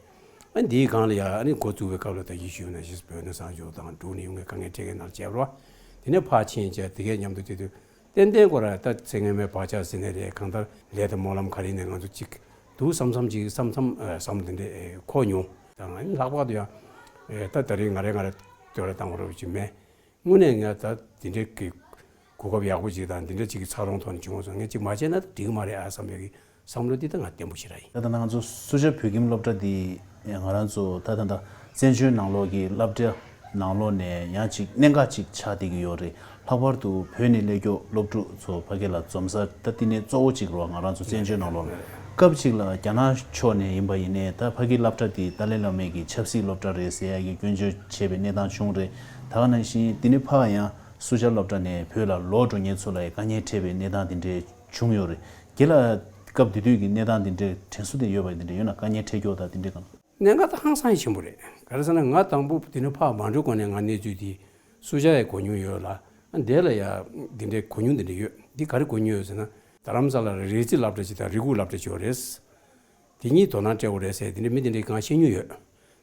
ཨ་འདིའི་སྒང་ལ་ཡ་ཨ་ནི་འགོ་བཙུགས་པའི་སྐབས་ལ་ད་ཡིད་ཆེས་ཡོད་ན་ཞིག་བོད་ནས་བཟང་སྤྱོད་དང་འགྲོ་ནས་ཡོང་མཁན་དཀའ་ངལ་འཕྲད་མཁན་ནང་བྱས་པ་རེད་བ། དེ་ནས་ཕར་ཕྱིན་བྱས་དེ་གས་མཉམ་དུ་བྱེད་དུས། ཏན་ཏན་ཁོ་ར་ད་ཚེ་སྔོན་མའི་བག་ཆགས་ཟེར་ནའི་རེད། གང་ལྟར་ལས་དང་སྨོན་ལམ་ག་རེ་ཡིན་ནའི་ང་ཚོ་གཅིག་འདུག་བསམ་བསམ་ཅིག་བསམ་བསམ་ཨ་བསམ་དེ་འདྲ་ཨེ་འཁོར་མྱོང་། ད་ང་ལྷག་པར་དུ་ཡང་ཨེ་ད་ད་རེས་ང་རེ་ང་རེ་བསྟོད་ར་བཏང་བ་རོགས་ཅིག་མེད། དངོས་གནས་ང་ད་དེ་འདྲའི་གི་གོ་སྐབས་ཡག་པོ་ཅིག་དང་དེ་འདྲ་ཅིག་གི་འཚར་ལོངས་ཐོག་ནས་བྱུང་བ་སོང་། ངས་ཅིག་མ་བྱས་ན་འགྲིག་གི་མ་རེད་ཨ་བསམ་པའི་གི་བསམ་བློ་འདི་ད་ང་བརྟན་པོ་ཞེ་དྲག་ཡིན། ད་ལྟ་ང་ཚོ་སུ་ཇཱ་བོད་ཁྱིམ་སློབ་གྲྭ་འདི་ང་རང་ཚོ་ད་ད་ལྟ་བཙན་བྱོལ་ནང་ལོགས་ཀྱི་སློབ་གྲྭ་ནང་ལོགས་ནས་ཡང་ཅིག་གནད་འགག་ཅིག་ཆགས་བསྡད་ཀྱི་ཡོད་རེད། ལྷག་པར་དུ་བོད་ནས་སླེབས་མཁན་སློབ་ཕྲུག་ཚོ་ཕ་གི་ལ་འཛོམས་ས་ད་འདི་ནས་གཙོ་བོ་ཅིག་རེད་བ། ང་རང་ཚོ་བཙན་བྱོལ་ནང་ལོགས་ལ་སྐབས་ཅིག་ལ་རྒྱ་ནག་ཕྱོགས་ནས་ཡིན་པ་ཡིན་ནའི་ད་ཕ་གི་སློབ་གྲྭ་འདི་ཏཱ་ལའི་བླ་མའི་གི་ཆབ་སྲིད་སློབ་གྲྭ་རེད་ཟེར་ཡ་གི་སྐྱོན་བརྗོད་བྱས་པའི་གནས་སྟངས་བྱུང་རེད། ད་ག་ནང་བཞིན་འདི་ནས་ཕར་ཡང་སུ་ཇཱ་སློབ་གྲྭ་ནས་བོད་ལ་ལོག་འགྲོ་མཁན་ཚོ་ལ་ཡང་དཀའ་ངལ་འཕྲད་པའི་གནས་སྟངས་འདི་འདྲས་བྱུང་ཡོད་རེད། རྒན་ལགས་སྐབས་དེ་དུས་ཀྱི་གནས་སྟངས་འདི་འདྲའི་དྲན་གསོ་དེ་ཡོད་པ་འདི་འདྲ་ཡོད་ན། དཀའ་ངལ་འཕྲད་མཁན་དང་འདི་འདྲའི་སྒང་། གནད་འགག་ད་ཧང་སང་ཆེན་པོ་རེད། ག་རེ་ཟེར་ན་ང་དང་པོ་དེ་ནས་ཕར་མ་འགྲོ་གོང་ནས་ང་གནས་ཚུལ་དེ་སུ་ཇཱ་ཡ་གོ་མྱོང་ཡོད་ལ། ཨ་འདི་ལ་ཡ་འདི་འདྲའི་གོ་མྱོང་འདི་འདྲ་ཡོད། འདི་ག་རེ་གོ་མྱོང་ཡོད་ཟེར་ན། རྡ་རམ་ས་ལ་ལ་རིག་རྩེད་སློབ་གྲྭ་ཅིག་དང་རེ་སྒུག་སློབ་གྲྭ་ཅིག་ཡོད་རེད། དེ་གཉིས་དོ་སྣང་སྤྲད་དགོས་རེད་ཟེར་དེ་འདྲའི་མི་དེ་འདྲའི་གང་བཤད་མྱོང་ཡོད།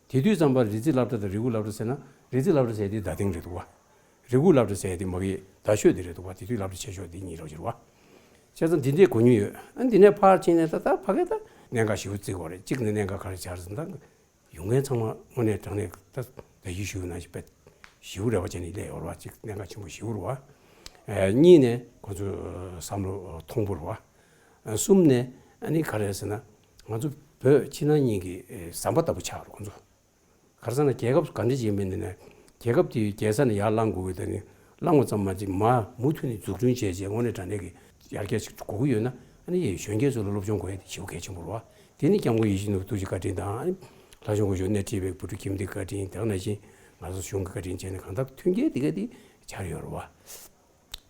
དེ་དུས་ཙམ་པར་རིག་རྩེད་སློབ་གྲྭ་དང་རེ་སྒུག་སློབ་གྲྭ་ཟེར་ན། རིག་རྩེད་སློབ་གྲྭ་ཟེར་དེ་རྡ་སྟེང་རེད་འདུག་བ། རེ་སྒུག་སློབ་གྲྭ་ཟེར་དེ་མ་གི་རྡ་ཤོད་དེ་རེད་འདུག་བ། དེ་དུས་སློབ་གྲྭ་ཆེ་ཤོས་དེ་གཉིས་རོགས་བྱེད་རེད་བ། བྱས་ཙང་འདི་འདྲའི་གོ་མྱོང་ཡོད། ཨ་འདི་ནས་ཕར་ཕྱིན་ནས་ད་ལྟ་ཕ་གི་ད་གནད་འགག་ཞེ་པོ་བརྩི་དགོས་རེད། གཅིག་ནས་གནད་འགག་ག་རེ་ཆགས་ཟེར་ན། ད་ཡོང་མཁན་ཚང་མ་དངོས་གནས་དྲང་གནས་ད་ད་ཡིད་ཞུ་ནང་བཞིན་དཔེ་ཞེ་པོ་རེ་བ་བྱས་ནས་སླེབས་ཡོད་རེད་བ། གཅིག་གནད་འགག་ཆེན་པོ་ཞེ་པོ་རེད་བ། ཨ་གཉིས་ནས་ཁོ་ཚོ་བསམ་བློ་མཐོན་པོ་རེད་བ། ཨ་གསུམ་ནས་ཨ་ནི་ག་རེ་ཟེར་ན། ང་ཚོ་བོད་ཕྱི་ནང་གཉིས་ཀྱི་ཨེ་ཟམ་པ་ལྟ་བུ་ཆགས་རེད་ཁོ་ཚོ། ག་རེ་ཟེར་ན་རྒྱལ་ཁབ་ག་འདྲ་ཅིག་ཡིན་པ་ཡིན་ན། རྒྱལ་ཁབ་དེ་རྒྱལ་ས་ནས་ཡར་ལངས་དགོས་ཀྱི། ད་ནི་ལངས་པ་ཙམ་མ་ཅིག་མར་མུ་མཐུད་ནས་འཛུགས་སྐྲུན་བྱས་བྱས་དངོས་གནས་དྲང་གནས་ཀྱི་ཡར་རྒྱས་ཅིག་དགོས་ཀྱི་ཡོད་ན། ཨ་ནི་གཞོན་སྐྱེས་ཚོ་ལ་སློབ་སྦྱོང་དགོས་ཡ་དེ་ཞེ་པོ་གལ་ཆེན་པོ་རེད་བ། དེ་ནི་སྐྱབས་མགོན་ཡིད་བཞིན་ནོར་བུ་ཐུགས་རྗེ་བཀའ་དྲིན་དང་། ཨ་ནི་ལྷ་ལྕམ་སྐུ་ཞབས་སྣེ་ཁྲིད་པའི་བུ་ཕྲུག་ཁྱིམ་སྡེ་བཀའ་དྲིན། དེ་ནང་བཞིན་ང་ཚོ་གཞུང་གི་བཀའ་དྲིན་བྱས་ནས་གང་ལྟར་མཐུན་རྐྱེན་དེ་ག་དེ་སྦྱར་ཡོད་རེད་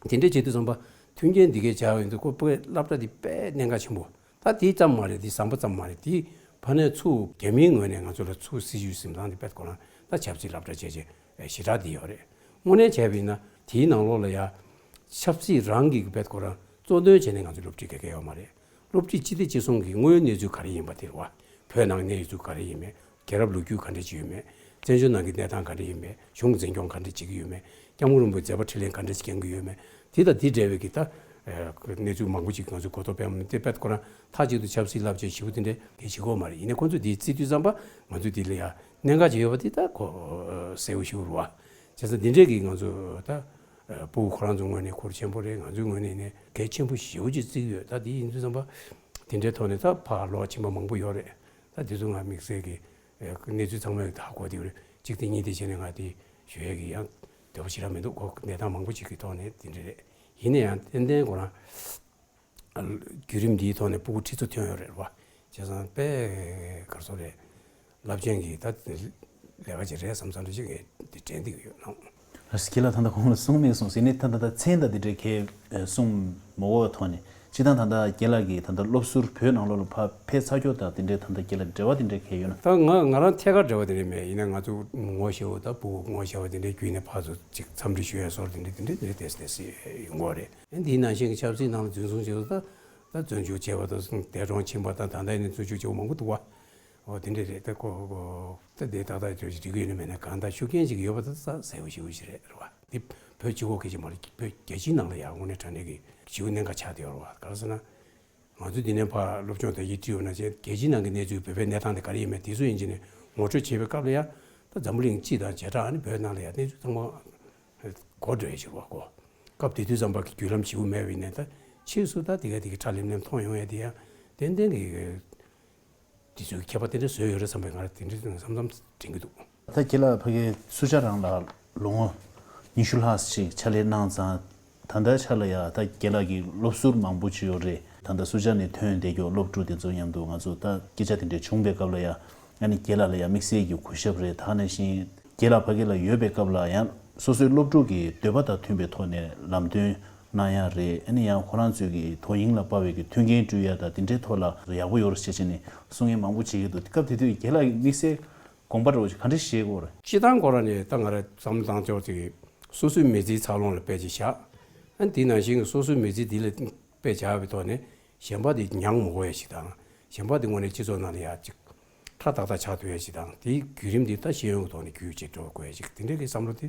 བ། དེ་འདྲ་བྱེད་དུས་ཙམ་པ་མཐུན་རྐྱེན་འདི་གས་སྦྱར་བ་ཡིན་དུས་ཁོ་པའི་སློབ་གྲྭ་འདི་དཔེ་གནད་འགག་ཆེན་པོ། ད་དེ་ཙམ་མ་རེད། དེ་ཟམ་པ་ཙམ་མ་རེད། དེ་ཕ་ནས་ཚུར་རྒྱ་མིའི་ངོས་ནས་ང་ཚོ་ལ་ཚུར་སྲིད་ཇུས་འཛིན་སྟངས་དེ་དཔེ་ཁོ་རང་ད་ཆབ་སྲིད་སློབ་གྲྭ་བྱས་བྱས་ཞེ་དྲག་དེ་ཡོད་རེད། དངོས་གནས་བྱས་པ་ཡིན་ན་དེའི་ནང་ལོགས་ལ་ཡ་ ཆབ་སྲིད་རང་གི་རྦད་ཁོ་རང་གཙོ་འདོན་བྱས་ནས་ང་ཚོས་སློབ་ཁྲིད་ག་གེ་ཡོད་མ་རེད། སློབ་ཁྲིད་སྤྱི་བདེ་སྤྱི་སྲུང་གི་དངོས་ཡོད་གནས་ཚུལ་ག་རེ་ཡིན་པ་དེ་རེད་བ། བོད་ནང་གནས་ཡོད་ཚུལ་ག་རེ་ཡིན་མེད། རྒྱལ་རབས་ལོ་རྒྱུས་ག་འདྲ་ཅིག་ཡོད་མེད། བཙན་བྱོལ་ནང་གི་གནས་སྟངས་ག་འདྲ་ཡིན་མེད། གཞུང་འཛིན་སྐྱོང་ག་འདྲ་བྱེད་ཀྱི་ཡོད་མེད། སྐྱབས་མགོན་རིན་པོ་ཆེ་མཛད་པ་འཕྲིན་ལས་ག་འདྲ་ཅིག་བསྐྱོན་གྱི་ཡོད་མེད། དེ་དང་དེ་འབྲེལ་བའི་གི་ད་གནས་ཚུལ་མང་པོ་ཅིག་ང་ཚོས་གོ་རྟོགས་སྤེལ་མ་དེ་རྦད་ཁོ་རང་མཐའ་གཅིག་ཏུ་ཆབ་སྲིད་བསླབ་བྱ་ཞེ་པོ་དེ་འདྲ་གལ་ཆེ་གོ་མ་རེད། ཡིན་ནའི་ཁོང་ཚོས་དེ་བརྩི་དུས་ཙམ་པ་ང་ཚོས་དེ་ལ་ཡ་གནད་འགག་ཅིག་ཡོད་པ་དེ་ད་གོ་གསལ་པོ་ཞེ་པོ་རེད་བ། བྱས་ཙང་འདི་འདྲས་ཀྱི་ང་ཚོ་ད་ཕྲུ་གུ་ཁོ་རང་ཚོའི་ངོས་ནས་ཁུར་ཆེན་པོ་རེད། ང་ཚོའི་ངོས་ནས་ནས་གལ་ཆེན་པོ་ཞེ་པོ་ཅིག་བརྩི་གི་ཡོད། ད་འདི་ཡིན་དུས་ཙམ་པ་དེ་འདྲའི་ཐོག་ནས་ད་ཕར་ལོག་ཕྱིན་པ་མང་པོ་ཡོད་རེད། ད་དེ་ཚོ་ང་དམིགས་བསལ་གྱི་གནས་ཚུལ་ཚང་མ་ད་ཧ་གོ་བསྡད་ཡོད་རེད། གཅིག་དེ་གཉིས་དེ་བྱས་ནས་ང་དེ་ཞུ་ཡས་ཀྱི་ཡང་འདོད་པ་ཞེ་དྲག་མི་འདུག་ཁོ་གནས་སྟངས་མང་པོ་ཅིག་གི་ཐོག་ནས་དེ་འདྲ་རེད། ཡིན་ན་ཡང་ཏན་ཏན་ཁོ་རང་བརྒྱུད་རིམ་འདིའི་ཐོག་ནས་ཕྲུ་གུ་ཁྲི་ཚོ་ཐོན་ཡོད་རེད་བ། བྱས་ཙང་དཔེ་གར་སོ་རེད། རླབས་ཆེན་གྱི་ད་ལས་ཀ་ཅིག་རེད་བསམ་བསམ་འདྲ་ཅིག་ངས་འདི་དྲན་བསྡད་ཀྱི་ཡོད་ལགས། ལགས་སོ། ཁྱེད་ལ་ད་ལྟ་གོང་ལ་གསུངས་མེད་གསུངས་ཟིན་ནས་ད་ལྟ་ད་མཚན་དང་འདི་འདྲའི་གས་གསུངས་མ་འོས་ཐོག་ནས་སྤྱི་བཏང་ད་ལྟ་ཁྱེད་ལ་གི་ད་ལྟ་སློབ་ཟུར་བོད་ནང་ལོགས་ལ་ཕ་ཕེབས་ཚར་ཀྱོག་དང་འདི་འདྲའི་ད་ལྟ་ཁྱེད་ལ་འབྲེལ་བ་འདི་འདྲའི་གས་ཡོད་ན། ད་ང་ང་རང་ཐད་ཀར་འབྲེལ་བ་འདི་འདྲའི་མེད། ཡིན་ན་ང་ཚོ་ངོ་ཤེས་པ་ད་ཕྲུ་གུ་ངོ་ཤེས་པ་འདི་འདྲའི་བརྒྱུད་ནས་ཕར་ཚུར་ཅིག་འཚམས་འདྲི་ཞུ་ཡས་སོགས་འདི་འདྲའི་འདི་འདྲའི་འདི་འདྲའི་ཏོག་ཙམ་ཏོག་ཙམ་ཡོང་གི་རེད། འདིའི་ནང་བཞིན་གྱི་ཆབ་སྲིད་ནང་ལ་འཛིན་བཟུང་བྱས་ཏེ་ད་བཙོན་འཇུག་བྱས་པ་དང་འདས་གྲོངས་ཕྱིན་པ་དང་ད་ལྟ་ཡིན་ན་བཙོན་འཇུག་བྱས་པ་མང་པོ་འདུག་བ། འོ་དེ་འདྲ་རེད། ད་ཁོ་ཁོ་ད་དེ་ཏག་ཏག་ཅིག་འགྲིག་གི་ཡོད་ན་མེད་ན་གང་ལྟར་ཤུགས་རྐྱེན་ཅིག་ཡོད་པ་ད་ས་གསལ་པོ་ཞེ་པོ་ཞིག་རེད་རེད་བ། འདི་བོད་སྤྱི་ཁོག་གི་ཅིག་མ་རེད། བོད་རྒྱལ་སྤྱིའི་ནང་ལ་ཡང་དངོས་གནས་དྲང་གནས་ཀྱི་ཞེ་པོ་གནད་འགག་ཆགས་བསྡད་ཡོད་རེད་བ། ག་རེ་ཟེར་ན། ང་ཚོ་འདི་ནས་ཕར་སློབ་སྦྱོང་དང་ཡིག་ཁྲིད་ཡོད་ན་བྱས་རྒྱལ་སྤྱིའི་ནང་གི་གནས་ཚུལ་བོད་པའི་གནས་སྟངས་དེ་ག་རེ་ཡིན་མིན་དེ་ཚོ་ཡིན་གཅིག་ནས་ངོ་སྤྲོད་བྱེད་པའི་སྐབས་ལ་ཡང་ད་འཛམ་བུ་གླིང་སྤྱི་དང་བྱེ་བྲག་ཨ་ནི་བོད་ནང་ལ་ཡང་གནས་ཚུལ་ཚང་མ་གོ་འགྲོ་ཡ་ཞིག་རེད་བ་གོ། སྐབས་དེ་དུས་ཙམ་པ་གི་བརྒྱུད་ལམ་ཞིག་མེད་པ་ཡིན་ནའི་ད་ཕྱིས་སུ་ད་དེ་ག་དེ་གི་ཁྲ་ལེམ་ལེམ་མཐོང་ཡོང་ཡ་དེ་ཡང་ཏན་ཏན་གི་དེ་ཚོའི་ཁྱད་པར་དེ་འདྲ་བཟོས་ཡོད་རེད་བསམ་པའི་ང་རང་དེ་འདྲ་བསམ་བསམ་དྲན་གྱི་འདུག་ད་ཁྱེད་ལ་ཕ་གིའི་སུ་ཇཱ་རང་ལ་ལོ་ངོ་ཉི་ཤུ་ལྷག་ཅིག་ཕྱག་ལས་གནང་ཙང་ད་ལྟའི་ཆ་ལ་ཡ་ད་ཁྱེད་ལ་གི་སློབ་ཟུར་མང་པོ་ཅིག་ཡོད་རེད། ད་ལྟ་སུ་ཇཱ་ནས་ཐོན་བསྡད་ཀྱོག་སློབ་ཕྲུག་དེ་ཚོ་མཉམ་དུ་ང་ཚོ་ད་སྐད་ཆ་དེ་འདྲ་བྱུང་བའི་སྐབས་ལ་ཡ་ཨ་ནི་ཁྱེད་ལ་ལ་ཡ་དམིགས་བསལ་གྱི་གུས་ཞབས་རེད། ད་ནང་བཞིན་ཁྱེད་ལ་ཕ་གི་ལ་ཡོད་པའི་སྐབས་ལ་ཡང་སོ་སོའི་སློབ་ཕྲུག་གི་འདོད་པ་དང་མཐུན་པའི་ཐོག་ནས་ལམ་སྟོན་གནང་ཡ་རེད། ཨ་ནི་ཡང་ཁོ་རང་ཚོས་ཀྱི་དོ་དབྱིངས་ལ་དཔག་པའི་གི་མཐུན་རྐྱེན་སྤྲོད་ཡ་དང་དེ་འདྲའི་ཐོག་ལ་ཡག་པོ་ཡོད་རེད་ཅེས་བྱས་ནས་གསུང་མཁན་མང་པོ་བྱེད་ཀྱི་འདུག་སྐབས་དེ་དུས་ཁྱེད་ལ་དམིགས་བསལ་དགོངས་པ་འདྲ་བོ་ཅིག་ག་འདྲ་བཞེས་དགོས་རེད། སྤྱི་བཏང་ཁོ་རང་ནས་ད་ང་རང་བསམ་བློ་བཏང་ཆོག་ཅིག་སོ་སོའི་མི་ཚེའི་འཚར་ལོངས་ལ་དཔེ་ཅིག་བཞག་ཨ་ནི་དེ་ནང་བཞིན་གྱི་སོ་སོའི་མི་ཚེ་འདི་ལ་དཔེ་བཞག་པའི་ཐོག་ནས་གཞན་པ་དེ་མྱངས་མི་དགོས་ཡ་ཞིག་དང་། གཞན་པ་དེ་དངོས་གནས་སྤྱི་ཚོགས་ནང་ལ་ཡ་ཅིག་ཁྲ་ཏག་ཏག་ཆགས་ཐུབ་ཡ་ཞིག་དང་། དེའི་བརྒྱུད་རིམ་དེ་ད་ཤེས་ཡོན་གྱི་ཐོག་ནས་བརྒྱུད་བྱེད་འགྲོ་དགོས་ཡ་ཞིག་དེ་འདྲའི་གི་བསམ་བློ་དེ་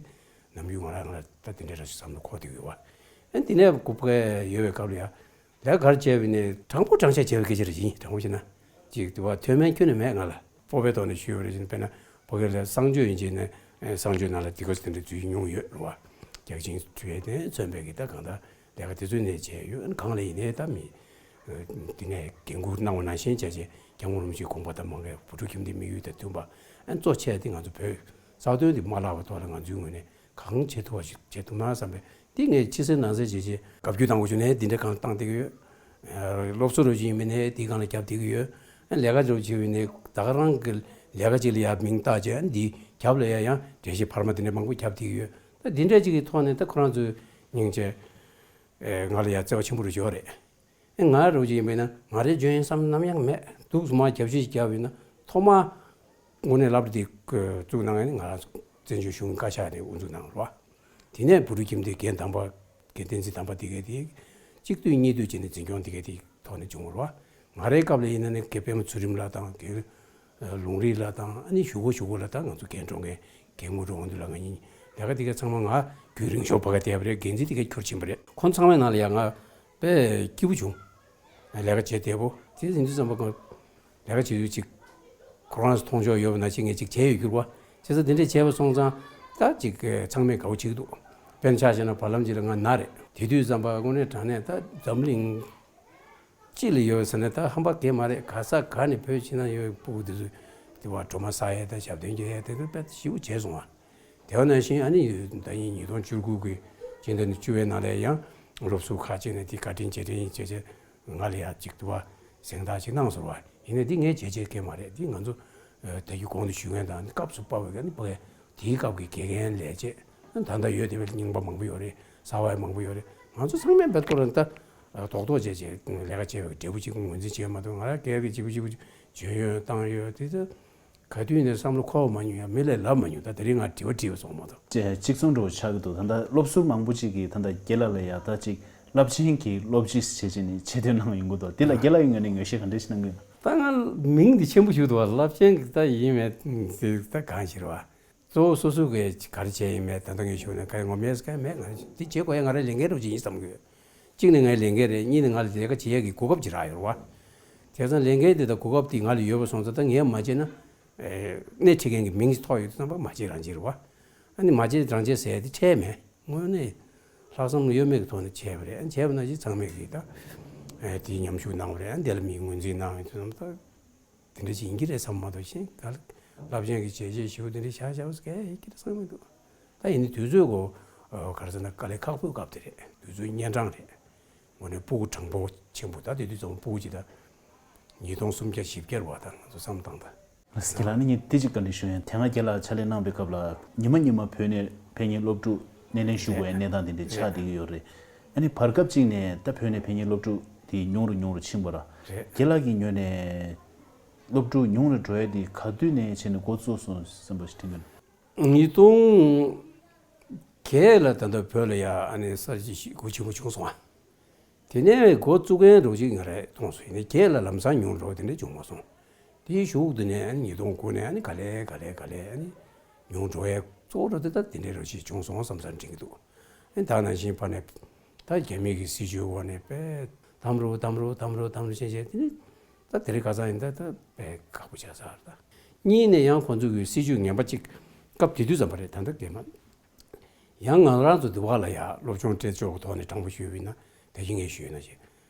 ནམ་རྒྱུན་ང་རང་ང་ལ་ད་དེ་འདྲའི་རང་ཞིག་བསམ་བློ་འཁོར་བསྡད་ཡོད་བ། ཨ་ནི་དེ་ནས་སྐུ་པར་ཡོད་པའི་སྐབས་ལ་ཡ་ལས་ཀར་བྱས་པ་ནས་དྲང་པོ་དྲང་བཞག་བྱས་པའི་སྐད་ཆ་རེད། ཡིན་དྲང་པོ་བྱས་ན་ཅིག་དེ་བ་མཐོ་དམན་ཁྱོན་ནས་མེད་ང་ལ། སྤོབས་པའི་ཐོག་ནས་ཞུས་པ་རེད། ཅེས་དཔེར་ན་ཕ་གི་ལ་གསང་སྤྱོད་ཡིན་ཅེ་ནས་གསང་སྤྱོད་ནང་ལ་དེ་ག་ཚོད་དེ་འདྲ་འཛུལ་མྱོང་ཡོད་རེད་བ། རྒྱལ་ཆེན་ཐུབ་པའི་དེ་མཚོན་པའི་གི་ད་གང་ལྟར་ལས་ཀ་དེ་ཚོ་ནས་བྱས་ཡོད། གང་ལ་ཡིན་ནའི་ད་མི་དེ་ནས་འགན་འཁུར་གནང་བ་ནང་བཞིན་བྱས་རྗེས་སྐྱབས་མགོན་རིན་པོ་ཆེའི་དགོངས་པ་དང་མ་འགལ་བ་བུ་ཕྲུག་ཁྱིམ་སྡེའི་དམིགས་ཡུལ་དང་མཐུན་པ་ཨ་གཙོ་ཆེ་དེ་ང་ཚོ་བོད་རྩ་དོན་དེ་མ་བརླག་པའི་ཐོག་ལ་ང་ཚོའི་ངོས་ནས། གང་བྱེད་ཐུབ་པ་ཞིག་བྱེད་ཐུབ་ན་བསམ་པས་འདི་ངས་ཕྱི་གསལ་ནང་གསལ་བྱས་རྗེས་བཀའ་བརྒྱུད་དང་པོ་ཞུ་ནས་འདི་འདྲ་གང་བཏང་བསྡད་ཀྱི་ཡོད། སློབ་གསོ་རུ་ཞིག་ཡིན་པ་ནས་འདི་སྒང་ལ་རྒྱབ་བསྡད་ཀྱི་ཡོད། ལས་ཀ་རུ་ཞིག་ཡིན་པ་ནས་ད་ག་རང་གི་ལས་ཀ་ཅིག་ལ་ཡར་མིང་བཏགས་རྗེས་འདི་རྒྱབ་ལ་ཡ་ཡང་འགྲེལ་བཤད་འཕར་མ་འདི་འདྲ་མང་པོ་རྒྱབ་བསྡད་ཀྱི་ཡོད། ད་འདི་འདྲ་ཅིག་གི་ཐོག་ནས་ད་ཁོ་རང་ཚོའི་སྙིང་རྗེ་ང་ལ་ཡ་བརྩེ་བ་ཆེན་པོ་རུ་ཡོད་རེད། ཨེ་ང་རོགས་ཅིག་ཡིན་པས་ན་ང་རའི་འཇོན་ཡོན་བསམ་ནམ་ཡང་མེད་འདུག་སུ་མ་རྒྱབ་བཤུད་ཅིག་བརྒྱབ་ཡོད་ན་ཐོག་མ་དངོས་གནས་སློབ་གྲྭ་དེ་བཙུགས་གནང་ཡ་ནི་ང་རང་བཙན་བྱོལ་གཞུང་བཀའ་ཤག་ནས་དབུ་འཛུགས་གནང་བ་རེད་བ། དེ་ནས་བུ་ཕྲུག་ཁྱིམ་སྡེ་འགན་དང་པ་འགན་བསྟན་འཛིན་དམ་པ་དེ་གས་དེ་གཅིག་བསྡུས་གཉིས་བསྡུས་བྱས་ནས་འཛིན་སྐྱོང་དེ་གས་དེ་ཐོག་ནས་བྱུང་བ་རེད་བ། ང་རའི་སྐབས་ལ་ཡིན་ན་ནི་དགེ་པད་མ་ཚུལ་ཁྲིམས་ལགས་དང་དགེ་ལུང་རིགས་ལགས་དང་ཨ་ནི་གཞུག་གུ་གཞུག་གུ་ལ་ད་ང་ཚོ་རྒན་གྲོང་ཁྱེར་རྒན་མོ་འགྲོ་འོང་དུ་ལ་ང་གཉིས་ལས་ཀ་དེ་གས་ཚང་མ་ང་རྒྱུན་རིང་ཤོག་བ་ག་བསྡད་པ་རེད། འགན་འཛིན་དེ་གས་འཁྱུར་ཕྱིན་པ་རེད། ཁོང་ཚང་མའི་ནང་ལ་ཡང་ང་དཔེ་སྐྱིད་པོ་བྱུང་། ལས་ཀ་བྱེད་བདེ་པོ་དེ་ཡིན་དུས་ཙམ་པ་ཁོང་ལས་ཀ་བྱེད་དུས་ཅིག་ཁོ་རང་ཚོ་མཐོང་ཕྱོགས་ཡོད་པ་ནང་བཞིན་ངས་ཅིག་བྱས་ཡོད་རྒྱུ་རེད་བ། བྱས་ཙང་དེ་འདྲས་བྱས་པ་སོང་ཙང་ད་ཅིག་ཚང་མས་དགའ་པོ་བྱེད་ཀྱི་འདུག་དཔེར་ན་ཆ་བཞག་ན་བར་ལམ་ཅིག་ལ་ང་ན་རེད། དེ་དུས་ཙམ་པ་དངོས་གནས་དྲང་གནས་ད་འཛམ་གླིང་སྤྱི་ལ་ཡོད་ཟེར་ན་ད་ཧམ་པ་གས་མ་རེད། ག་ས་ག་ནས་བོད་ཕྱི་ནང་ཡོད་པའི་ཕྲུ་གུ་དེ་ཚོ་དེ་བ་སྒྲོལ་མ་ཟ་ཡས་དང་ཞབས་བརྟན་རྒྱག་ཡས་དེ་ཚོ་དཔེ་ཞེ་པོ་བྱས་སོང་བ། དེ་བ་ནང་བཞིན་ཨ་ནི་ཡོད་ཟླ་ཉིན་ཉིས་སྟོང་བཅུ་དགུ་གི་སྤྱི་ཟླ་ནི་བཅུ་པའི་ནང་ལ་ཡང་སློབ་ཟུར་ཁག་ཅིག་ནས་དེ་བཀའ་དྲིན་རྗེས་དྲན་ཡིན་བྱས་བྱས་ང་ལ་ཡང་ཅིག་དུ་བ་གཟེངས་རྟགས་ཅིག་གནང་སོང་བ། ཡིན་ནའི་འདི་ངའི་བྱས་རྗེས་སྐད་མ་རེད། འདི་ང་ཚོ་ད་གི་གོང་དུ་ཞུས་མཁན་དང་སྐབས་སུ་བབས་པའི་ནི་ཕ་གི་དེའི་སྐབས་ཀྱི་དགེ་རྒན་ལས་བྱེད་ད་ལྟ་ཡོད་དེ་བས་རྙིང་པ་མང་པོ་ཡོད་རེད། གསར་པ་མང་པོ་ཡོད་རེད། ང་ཚོ་ཚང་མས་འབད་ཐོག་ལ་ད་རྡོག་རྡོག་བྱས་བྱས་ལས་ཀ་བྱས་པའི་འབྲས་བུ་ཅིག་ངོས་འཛིན་བྱས་མ་གཏོགས་ང་རང་སྒེར་གྱི་གཅིག་པུ་གཅིག་པུ་བྱོན་ཡོད་བཏང་ཡོད་དེ་ད། ག་དུས་ནས་བསམ་བློ་འཁོར་མ་མྱོང་ཡང་མི་ལས་ལབ་མ་མྱོང་། ད་དེ་རིང་ང་དྲི་བ་དྲིས་པ་སོང་མ་གཏོགས། ཅེས་གཅིག་མཚུངས་འདྲ་བོ་ཆགས་ཀྱི་འདུག་ད་ལྟ་སློབ་ཟུར་མང་པོ་ཅིག་གིས་ད་ལྟ་རྒན་ལགས་ལ་ཡ་ད་ཅིག་རླབས་ཆེན་གྱི་སློབ་སྤྱི་བྱེད་ཀྱི་ནི་ཆེ་བསྟོད་གནང་ཡོང་གི་འདུག་དེ་ལ་རྒན་ལགས་ཀྱི་ངོས་ནས་ངོས་བཞེས་ག་འདྲ་ཞིག་གནང་གི་ཡོད། ད་ང་མིང་འདི་ཆེན་པོ་ཞིག་འདུག་རླབས་ཆེན་གྱི་ད་ཡིན་མེད་ད་གང་ཞིག་རེད་བ། གཙོ་བོ་སོ་སོ་གིས་ག་རེ་བྱས་ཡིན་མེད་ད་ལྟ་ངས་ཞུ་ན་ག་རེ་ངོ་མས་ག་མེད། ང་འདི་བྱེད་དགོས་ཡ་ང་རའི་ལས་འགན་རོགས་ཅིག་ཡིན་བསམ་གི་ཡོད། གཅིག་ནི་ངའི་ལས་འགན་རེད། གཉིས་ནི་ང་ལ་ལས་ཀ་བྱེད་ཡས་ཀྱི་གོ་སྐབས་ཅིག་རག་ཡོད་རེད་བ། དེ་ཙང་ལས་འགན་འདི་དང་གོ་སྐབས་འདི་ང་ལ་ཡོད་པ་སོང་ཙང་ད་ངས་མ་བྱས་ན་སྣེ་ཁྲིད་མཁན་གྱི་མིང་ཞིག་ཐོགས་ཡོད་དུས་ཙམ་པ་མ་བྱེད་རང་བྱེད་རེད་བ། ཨ་ནི་མ་བྱེད་རང་བྱེད་ཟེར་ཡ་དེ་འཕྲལ་མེད། དངོས་གནས་ལྷག་བསམ་གཡོ་མེད་ཀྱི་ཐོག་ནས་བྱས་པ་རེད། ཨ་ནི་བྱས་པ་ན་ཅིག་ཚང་མས་ཀྱིས་ད་དེའི་མཉམ་ཞུགས་གནང་བ་རེད། ཨ་ནི་དེ་ལ་མིའི་ངོས་འཛིན་གནང་ཡོད་དུས་ཙམ་པ་ད། དེ་འདྲ་ཞིག་ཡིན་གྱི་རེད་བསམ་མ་གཏོགས་གཞན་ག་ལ་རླབས་ཆེན་གྱི་བྱས་རྗེས་ཞེ་པོ་དེ་འདྲ་བཞག་བཞག་པ་ཟེར་གྱི་རེད་བསམ་གྱི་འདུག་ད་ཡིན་ནའི་དུས་ཚོད་གོ་ག་རེ་ཟེར་ན་དཀའ་ལས་ཁག་པོའི་སྐབས་དེ་རེད། དུས་ཚོད་གཉན་འཕྲང་རེད། དངོས་གནས་སྤུ་གུ་གྲངས་འབོར་ཆེན་པོ་ད་དེ་དུས་ཙམ་སྤུ་གུ་ཅིག་ད་ཉིས་སྟོང་སུམ་བརྒྱ་བཞི་བརྒྱ་རེད་བ། ད་ང་ཚོ་བསམ་བཏང་ད། ལགས་སོ། རྒན་ལགས་ཨ་ནི་ངས་དེ་ཅིག་བཀའ་འདྲི་ཞུ་ཡིན། དེ་སྔ་རྒན་ལགས་ཕྱག་ལས་གནང་བའི་སྐབས་ལ་ཉི་མ་ཉི་མ་བོད་ནས་ཕེབས་མཁན་སློབ་ཕྲུག་སྣེ་ལེན་ཞུ་དགོས་པའི་གནས་སྟངས་དེ་འདྲ་ཆགས་བསྡད་ཀྱི་ཡོད་རེད། ཨ་ནི་བར་སྐབས་ཅིག་ནས་ད་བོད་ནས་ཕེབས་མཁན་སློབ་ཕྲུག་དེ་ཉུང་རུ་ཉུང་རུ་ཕྱིན་པ་ར། རེད། རྒན་ལགས་ཀྱི་ངོས་ནས་སློབ་ཕྲུག་ཉུང་རུ་འགྲོ་ཡ་དེ་ག་དུས་ནས་བྱས་ནས་འགོ་བཙུགས་སོང་བསམ་པ་ཞིག་དྲན་གྱི་འདུག་ཉིས་སྟོང་བརྒྱད་ལ་ད་ལྟ་བོད་ལ་ཡ་ཨ་ནི་གསར་བརྗེ་ཞིག་འགོ་ཆེན་པོ་བྱུང་སོང་ཨ། དེ་ནས་འགོ་བཙུགས་མཁན་རོགས་ཅིག་ང་རེད་མཐོང་སོང་། ཡིན་ནའི་བརྒྱད་ལ་ལམ་སང་ཉུང་རུ་འགྲོ་བ་དེ་འདྲ་བྱུང་མ་སོང་། དེའི་གཞུག་ཏུ་ནས་ཨ་ནི་ཉིས་སྟོང་དགུ་ནས་ཨ་ནི་ག་ལེ་ག་ལེ་ག་ལེ་ཨ་ནི་ཉུང་འགྲོ་ཡ་གཙོ་བོ་ར་དེ་ད་དེ་འདྲའི་རོ་ཞིག་བྱུང་སོང་བསམ་བསམ་དྲན་གྱི་འདུག་ཨ་ནི་ད་ནང་བཞིན་ཕར་ནས་ད་རྒྱ་མི་གི་སྲིད་ཇུས་འོག་ནས་དཔེ་དམ་རུ་དམ་རུ་དམ་རུ་དམ་རུ་བྱས་བྱས་དེ་ནི་ད་དེ་རིང་ཁ་སང་ཡིན་ད་ད་དཔེ་ཁག་པོ་ཆགས་ཚར། ད་གཉིས་ནས་ཡང་ཁོང་ཚོ་གི་སྲིད་ཇུས་ངན་པ་གཅིག་སྐབས་དེ་དུས་ཙམ་པ་རེད། ད་ལྟ་དེ་མ་ཡང་ང་རང་ཚོ་འདི་བ་ལ་ཡ་སློབ་སྦྱོང་སྤྲད་ཆོག་གི་ཐོག་ནས་དྲང་པོ་ཞུས་པ་ཡིན་ན་ད་གིན་ངས་ཞུས་ན་ཞེ་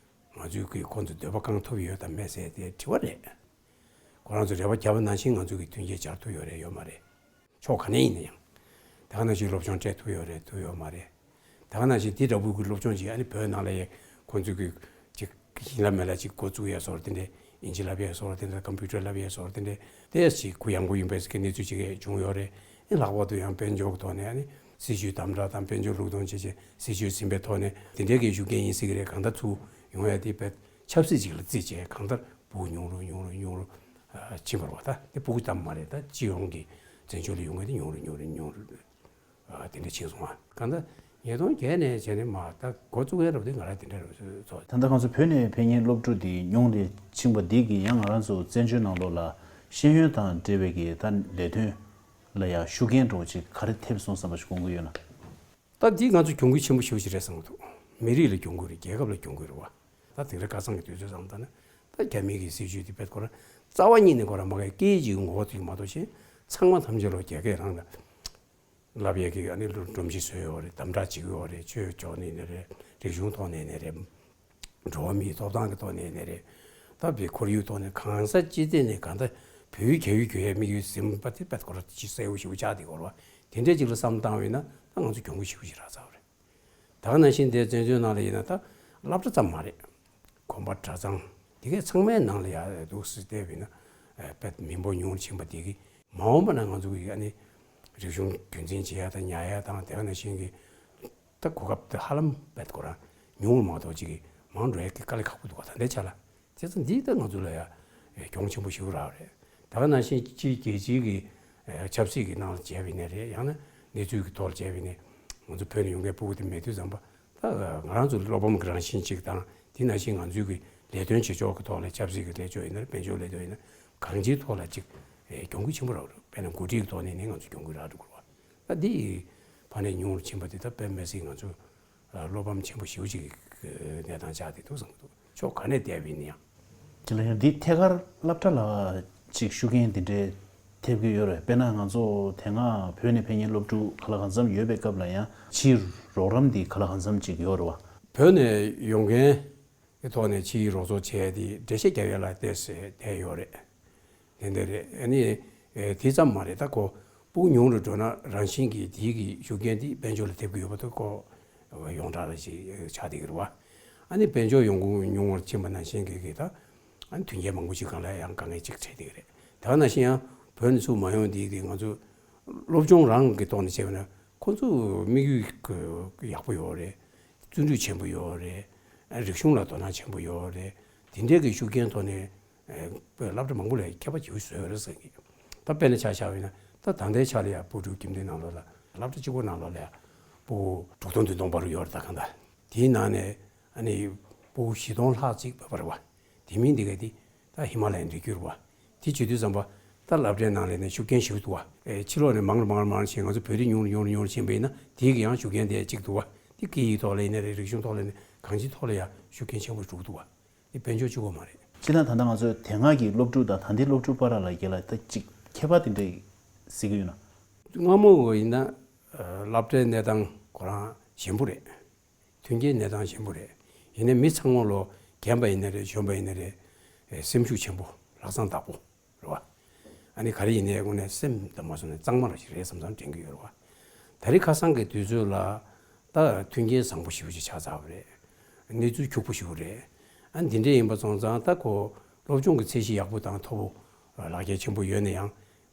ང་ཚོའི་གི་ཁོང་ཚོ་འདོད་པ་བསྐང་ཐུབ་ཡོད་དམ་མེད་ཟེར་དེ་དྲི་བ་རེད། ཁོ་རང་ཚོ་རེ་བ་བརྒྱབ་པ་ནང་བཞིན་ང་ཚོ་གི་མཐུན་རྐྱེན་སྦྱར་ཐུབ་ཡོད་རེད་ཡོད་མ་རེད། ཕྱོགས་ག་ནས་ཡིན་ན་ཡང་། ད་ག་ནང་བཞིན་སློབ་སྦྱོང་སྤྲད་ཐུབ་ཡོད་རེད་ཐུབ་ཡོད་མ་རེད། ད་ག་ནང་བཞིན་དེ་འདྲ་བོ་གི་སློབ་སྦྱོང་ཅིག་ཨ་ནི་བོད་ནང་ལ་ཡ་ཁོང་ཚོ་གི་ཅིག་ཡིན་ལ་མེད་ལ་ཅིག་འགོ་བཙུགས་ཡས་སོར་དེ་འདྲས་ཨིན་ཇི་ལབ་ཡས་སོར་དེ་འདྲས་ཀམ་པུ་ཊར་ལབ་ཡས་སོར་དེ་འདྲས་དེ་ཅིག་གུ་ཡངས་པོ་ཡིན་པའི་ཟེར་གི་གནས་ཚུལ་ཅིག་བྱུང་ཡོད་རེད། ཨ་ནི་ལྷག་པར་དུ་ཡང་དཔལ་འབྱོར་གི་ཐོག་ནས་ཨ་ནི་སྲིད་ཇུས་དམ་དྲག་དང་དཔལ་འབྱོར་ལུགས་མཐུན་བྱས་བྱས་སྲིད་ཇུས་ཟིན་པའི་ཐོག་ནས་དེ་འདྲས་ཀྱི་ཤུགས་རྐྱེན་ཡིན་སྲིད་གི་རེད། གང་ལྟར་ཚུར་ཡོང་ཡ་དེ་དཔེ་ཆབ་སྲིད་ཅིག་ལ་བརྩིས་བྱས་གང་ལྟར་སྤུ་གུ་ཉུང་རུ་ཉུང་རུ་ཉུང་རུ་ཕྱིན་པ་རེད་བ། ད་དེ་སྤུ་གུ་ཙམ་མ་རེད། ད་སྤྱི་ཡོངས་ཀྱི་བཙན་བྱོལ་ལ་ཡོང་མཁན་དེ་ཉུང་རུ་ཉུང་རུ་ཉུང་རུ་ཨ་དེ་འདྲ་ཕྱིན་སོང་ཨ། གང་ལྟར་ཉིས་སྟོང་བརྒྱད་ནས་བྱས་ནས་མ་ད་འགོ་བཙུགས་མཁན་རབས་དེ་ང་རང་དེ་འདྲ་རུ་ཚོ། ད་ལྟ་ང་ཚོ་བོད་ནས་ཕེབས་མཁན་སློབ་ཕྲུག་དེ་ཉུང་རུ་ཕྱིན་པ་འདི་གིས་ཡང་ང་རང་ཚོ་བཙན་བྱོལ་ནང་ལོགས་ལ་ཤེས་ཡོན་དང་འབྲེལ་བའི་གི་ད་ལས་དོན་ལ་ཡང་ཤུགས་རྐྱེན་འདྲ་བོ་ཅིག་ག་རེ་ཐེབས་སོང་བསམ་པ་ཞིག་དགོངས་ཀྱི་ཡོད་ན། ད་འདི་ང་ཚོ་གྱོང་གུད་ཆེན་པོ་ཞེ་པོ་ཞིག་རེད་བསམ་གྱི་འདུག་མི་རིགས་ལ་གྱོང་གུད་རེད། རྒྱལ་ཁབ་ལ་གྱོང་གུད་རེད་བ། ད་དེང་རབས་ཁ་སང་གི་དུས་ཚོད་བསམ་ད་ན་ད་རྒྱ་མི་གི་སྲིད་ཇུས་དེ་དཔེ་ཁོ་རང་རྩ་བ་ཉིད་ནས་ཁོ་རང་མ་གི་སྐད་ཡིག་ཅིག་ངོ་བོ་དེ་མ་གཏོགས་གཞན་ཚང་མ་ཐམས་ཅད་ལོ་རྒྱ་སྐད་རང་ལ་ལབ་ཡས་ཀྱི་ཨ་ནི་སྒྲོམ་གཞི་བཟོས་ཡོད་རེད། དམ་དྲག་བྱེད་ཀྱི་ཡོད་རེད། ཆོས་ཕྱོགས་ནས་ནས་རེད། རིག་གཞུང་ཐོག་ནས་ནས་རེད། འགྲོ་བ་མིའི་ཐོབ་ཐང་གི་ཐོག་ནས་ནས་རེད། ད་བའི་ཁོར་ཡུག་ཐོག་ནས་གང་ས་ཅི་ཐད་ནས་གང་ལྟར་བོད་ཡུལ་རྒྱ་ཡུལ་གྱི་ཡས་དམིགས་ཡུལ་ཟིན་པ་དེ་དཔེ་ཁོ་རང་ཅི་གསལ་བོ་ཞེ་པོ་ཆགས་བསྡད་ཡོད་རེད་བ། དེ་འདྲས་ཅིག་ལ་བསམ་བཏང་བས་ན་ད་ང་ཚོ་གྱོང་གུད་ཞེ་པོ་ཞིག་རག་ཚར་བ་རེད། ད་ག་ནང་བཞིན་དེ་བཙན་བྱོལ་ནང་ལ་ཡིན་ན་ད་སློབ་གྲྭ་ཙམ་མ་རེད། གོམ་པ་གྲྭ་ཚང་དེ་གས་ཚང་མའི་ནང་ལ་ཡ་འདུག་སེ་བལྟས་པ་ཡིན་ན་དཔེ་མི་འབོར་ཉུང་རུ་ཕྱིན་པ་དེ་གིས་མ་འོངས་པ་ན་ང་ཚོ་གི་ཨ་ནི་རིག་གཞུང་རྒྱུན་འཛིན་བྱེད་ཡ་དང་ཉར་ཡ་དང་དེ་ག་ནང་བཞིན་གྱི་ད་གོ་སྐབས་དེ་ཧ་ལམ་དཔེ་ཁོ་རང་ཉུང་རུ་མ་གཏོགས་ཅིག་གི་མང་འགྲོ་ཡ་གི་དཀའ་ལས་ཁག་པོ་འདུག་བ། ད་ལྟའི་ཆ་ལ། བྱས་ཙང་འདིས་ད་ང་ཚོ་ལ་ཡ་གྱོང་ཆེན་པོ་ཞིག་རག་རེད། ད་ག་ནང་བཞིན་ཕྱིའི་རྒྱལ་སྤྱིའི་གི་ཆབ་སྲིད་ཀྱི་ནང་ལ་བྱས་པ་ཡིན་ནའི་རེད། ཡང་ན་གནས་ཚུལ་གྱི་ཐོག་ལ་བྱས་པ་ཡིན་ནའི་ང་ཚོ་བོད་ནས་ཡོང་མཁན་སྤུ་གུ་དེ་མེད་དུས་ཙམ་པ་ད་ང་རང་ཚོ་བློ་ཕམ་གྱི་རང་བཞིན་གཅིག་དང་དེ་ནང་བཞིན་ང་ཚོའི་གི་ལས་དོན་བྱེད་ཕྱོགས་ཀྱི་ཐོག་ལ་ཆབ་སྲིད་ཀྱི་ལས་ཕྱོགས་ཡིན་ན་རེད། དཔལ་འབྱོར་ལས་དོན་ཡིན་ན་གང་ཅིའི་ཐོག་ལ་ཅིག་གྱོང་གུད་ཆེན་པོ་རག་རེད། དཔེར་ན་འགོ་ཁྲིད་ཀྱི་ཐོག་ནས་ནི་ང་ཚོ་གྱོང་གུད་རག་འགྲོ་དགོས་རེད་བ། ད་འདི་ཕ་ནས་ཉུང་རུ་ཕྱིན་པ་དེ་ད་དཔེ་མི་སྲིད་ང་ཚོ་བློ་ཕམ་ཆེན་པོ་ཞེ་པོ་ཅིག་གི་གནས་སྟངས་ཆགས་བསྡད་འདུག་བསམ་གྱི་འདུག་ཕྱོགས་ག་ནས་བལྟས་པ་ཡིན་ན་ཡང་། དེ་ལ་ཡང་འདི་ཐད་ཀར་སློབ་གྲྭ་ལ་ཅིག་ཤུགས་རྐྱེན་འདི་འདྲའི་ཐེབས་ཀྱི་ཡོད་རེད། དཔེར་ན་ང་ཚོ་དེ་སྔ་བོད་ནས་ཕེབས་མཁན་སློབ་ཕྲུག་ག་ལ་གང་འཚམ་ཡོད་པའི་སྐབས་ལ་ཡང་ཕྱིའི་རོགས་རམ་འདི་ག་ལ་གང་འཚམ་ཅིག་ཡོད་རེད་བ། བོད་ནས་ཡོང་མཁན་གྱི་ཐོག་ནས་ཕྱིའི་རོགས་ཚོགས་བྱས་ཏེ་འགྲེལ་བཤད་རྒྱག་ཡ་ལ་བལྟས་ཟེར་བསྡད་ཡོད་རེད། དེ་འདྲ་རེད། ཨ་ནི་དེ་ཙམ་མ་རེད། ད་ཁོ་སྤུ་གུ་ཉུང་རུ་འགྲོ་ན་རང་བཞིན་གྱིས་དེའི་གི་ཤུགས་རྐྱེན་དེ་དཔལ་འབྱོར་ལ་ཐེབས་ཀྱི་ཡོད་པ་དེ་ཁོ་ཡོངས་གྲགས་ལ་ཞིག་ཆགས་བསྡད་ཀྱི་རེད་བ། ཨ་ནི་དཔལ་འབྱོར་ཡོང་སྒོ་ཉུང་བར་ཕྱིན་པ་ནང་བཞིན་གྱི་གི་ད་ཨ་ནི་མཐུན་རྐྱེན་མང་པོ་ཞིག་སྒང་ལ་ཡང་དཀའ་ངལ་ཅིག་འཕྲད་བསྡད་ཀྱི་རེད། ད་ག་ནང་བཞིན་ཡང་བོད་ནས་ཚུར་མ་ཡོང་དེའི་གི་ང་ཚོ་སློབ་སྦྱོང་རང་གི་ཐོག་ནས་བྱས་པ་ན་ཁོ་ཚོ་དམིགས་ཡུལ་ཡག་པོ་ཡོད་རེད། བརྩོན་འགྲུས་ཆེན་པོ་ཡོད་རེད། རིག་གཞུང་ལ་དོ་སྣང་ཆེན་པོ་ཡོད་རེད། དེ་འདྲའི་གི་ཤུགས་རྐྱེན་ཐོག་ནས་སློབ་གྲྭ་མང་པོ་ལ་ཁྱད་པར་ཅིག་བཟོས་ཡོད་རེད་བསམ་གི། ད་ ད་དཔེར་ན་ཆ་བཞག་པ་ཡིན་ན་ད་ད་ལྟའི་ཆ་ལ་ཡང་སྤོ་སྒྲོག་ཁྱིམ་སྡེ་ནང་ལོགས་ལ་སློབ་གྲྭ་གཅིག་པོ་ནང་ལོགས་ལ་ཡང་སྤོ་བོ་དྲུག་སྟོང་བདུན་སྟོང་བར་དུ་ཡོད་རེད། ད་གང་ལྟར་དེའི་ནང་ནས་ཨ་ནི་སྤོ་བོ་བཞི་སྟོང་ལྷག་ཅིག་བར་བ། དེ་མིན་འདི་ག་དེ་ད་ཧི་མ་ལ་ཡའི་རི་རྒྱུད་རེད་བ། དེ་བྱེད་དུས་ཙམ་པ་ད་སློབ་གྲྭའི་ནང་ལ་ནས་ཤུགས་རྐྱེན་ཞེ་པོ་འདུག་བ། ཨེ་ཕྱི་ལོགས་ནས་མང་རུ་མང་རུ་མང་རུ་ཕྱིན། ང་ཚོ་བོད་རིགས་ཉུང་རུ་ཉུང་རུ་ཉུང་རུ་ཕྱིན་པ་ཡིན་ན་དེ་གི་ཡང་ཤུགས་རྐྱེན་དེ་གཅིག་འདུག་བ། དེ་སྐད་ཡིག་ཐོག་ལ་ཡིན་ན་རེད། རིག་གཞུང་ཐོག་ལ་ཡིན་ན་གང་ཅིའི་ཐོག་ལ་ཡང་ཤུགས་རྐྱེན་ཆེན་པོ་འགྲོ་གི་འདུག་བ། དེ་དཔལ་འབྱོར་གཅིག་པོ་མ་རེད། སྤྱིར་བཏང་ད་ལྟ་ང་ཚོས་དེ་སྔ་གི་སློབ་ཕྲུག་དང་ད་ལྟའི་སློབ་ཕྲུག་བར་ལ་རྒྱལ་ལ་ད་གཅིག་ཁྱད་པར་དེ་འདྲ་གཟིགས་ཀྱི་ཡོད་ན། སྔ་མོ་ཡིན་ན་ཨ་སློབ་གྲྭའི་གནས་སྟངས་ཁོ་རང་ཞན་པོ་རེད། མཐུན་རྐྱེན་གནས་སྟངས་ཞན་པོ་རེད། ཡིན་ནའི་མི་ཚང་མ་ལོ་རྒན་པ་ཡིན་ན་རེད། གཞོན་པ་ཡིན་ན་རེད། ཨེ་སེམས་ཤུགས་ཆེན་པོ། ལག་བཟང་བདག་པོ་རེད་བ། ཨ་ནི་ག་རེ་ཡིན་ནའི་དངོས་གནས་སེམས་དང་མ་སོང་ནས་གཙང་མ་ར་ཞིག་རེད་བསམ་བསམ་དྲན་གྱི་ཡོད་རེད་བ། ད་རེས་ཁ་སང་གི་དུས་ཚོད་ལ་ད་མཐུན་རྐྱེན་བཟང་པོ་ཞེ་པོ་ཅིག་ཆགས་ཚར་བ་རེད། གནས་ཚུལ་ཕྱུག་པོ་ཞེ་པོ་རེད། ཨ་འདི་འདྲས་ཡིན་པ་སོང་ཙང་ད་ཁོ་སློབ་སྦྱོང་གི་ཚད་གཞི་ཡག་པོ་དང་མཐོ་པོ་ལག་ཁྱེར་ཆེན་པོ་ཡོད་ན་ཡང་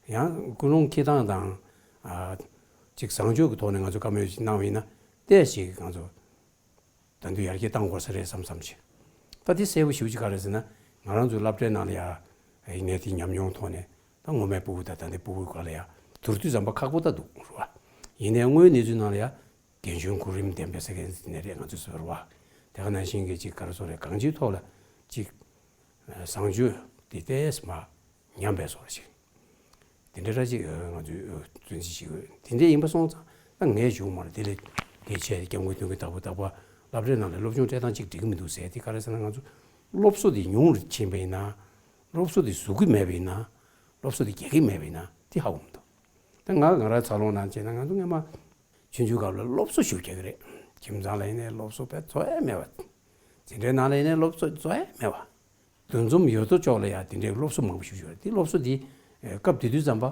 ཡང་ཀུན་སློང་འཁྱེར་སྟངས་དང་ཨ་ཅིག་བཟང་སྤྱོད་ཀྱི་ཐོག་ནས་ང་ཚོ་བཀའ་མོལ་ཞིག་གནང་བ་ཡིན་ན་ཏོག་ཙམ་ང་ཚོ་ད་དུང་ཡར་རྒྱས་གཏང་དགོས་ས་རེད་བསམ་བསམ་ཞིག་ད་དེ་གསལ་པོ་ཞེ་པོ་ཅིག་ག་རེ་ཟེར་ན་ང་རང་ཚོའི་སློབ་གྲྭའི་ནང་ལ་ཡ་ཡིན་ནའི་དེ་ཉམས་མྱོང་ཐོག་ནས་ད་སྔོན་མའི་སྤུ་གུ་དང་ད་ལྟའི་སྤུ་གུ་བར་ལ་ཡ་བསྡུར་དུས་ཙམ་པ་ཁག་པོ་ད་འདུག་རེད་བ། ཡིན་ནའི་དངོས་གནས་ཚུལ་ནང་ལ་ཡ་རྒན་གཞོན་གོ་རིམ་ལྡན་པའི་ས་ཁན་ནས་རེད། ང་ཚོས་ཟེར་བ་དེ་ག་ནང་བཞིན་གྱི་ཅིག་ག་རེ་ཟེར་རེད། གང་ཅིའི་ཐོག་ལ་ཅིག་བཟང་སྤྱོད་དེ་ཏོག་ཙམ་མ་ཉམས་པའི་བཟོ་འདྲ་ཞིག་དེ་འདྲ་ར་ཅིག་ང་ཚོས་བརྩོན་འགྲུས་བྱེད་དགོས། དེ་འདྲ་ཡིན་པ་སོང་ཙང་ད་ངས་བྱུང་མ་རེད། དེ་ལས་དེ་བྱས་ཏེ་སྐྱབས་མགོན་མདུན་གྱི་བདག་པོ་བདག་པ་སློབ་གྲྭའི་ནང་ལ་སློབ་སྦྱོང་སྤྲད་སྟངས་ཅིག་འགྲིག་གི་མི་འདུག་ཟེར། དེ་ག་རེ་ཟེར་ན་ང་ཚོ་སློབ་གསོ་དེ་ཉུང་རུ་ཕྱིན་པ་ཡིན་ན། སློབ་གསོ་དེ་བཟོ་གི་མེད་པ་ཡིན་ན། སློབ་གསོ་དེ་རྒྱག་གི་མེད་པ་ཡིན་ན་དེ་ཧ་གོ་མི་འདུག་ད་ང་ང་རང་འཚར་ལོངས་གནང་བྱས་ན་ང་ཚོ་སྔོན་མ་ཆུང་ཆུང་སྐབས་ལ་སློབ་གསོ་ཞུ་རྒྱག་གི་རེད། ཁྱིམ་ཚང་ལ་ཡིན་ནའི་སློབ་གསོ་དཔེ་རྩ་བ་ནས་མེད་པ། འཛིན་གྲྭའི་ནང་ལ་ཡིན་ནའི་སློབ་གསོ་རྩ་བ་ནས་མེད་པ། འདུ་འཛོམས་ཡོད་དོ་ཅོག་ལ་ཡང་དེ་འདྲའི་སློབ་གསོ་མང་པོ་ཞིག་ཡོད་རེད། དེ་སློབ་གསོ་འདི་སྐབས་དེ་དུས་ཙམ་པ་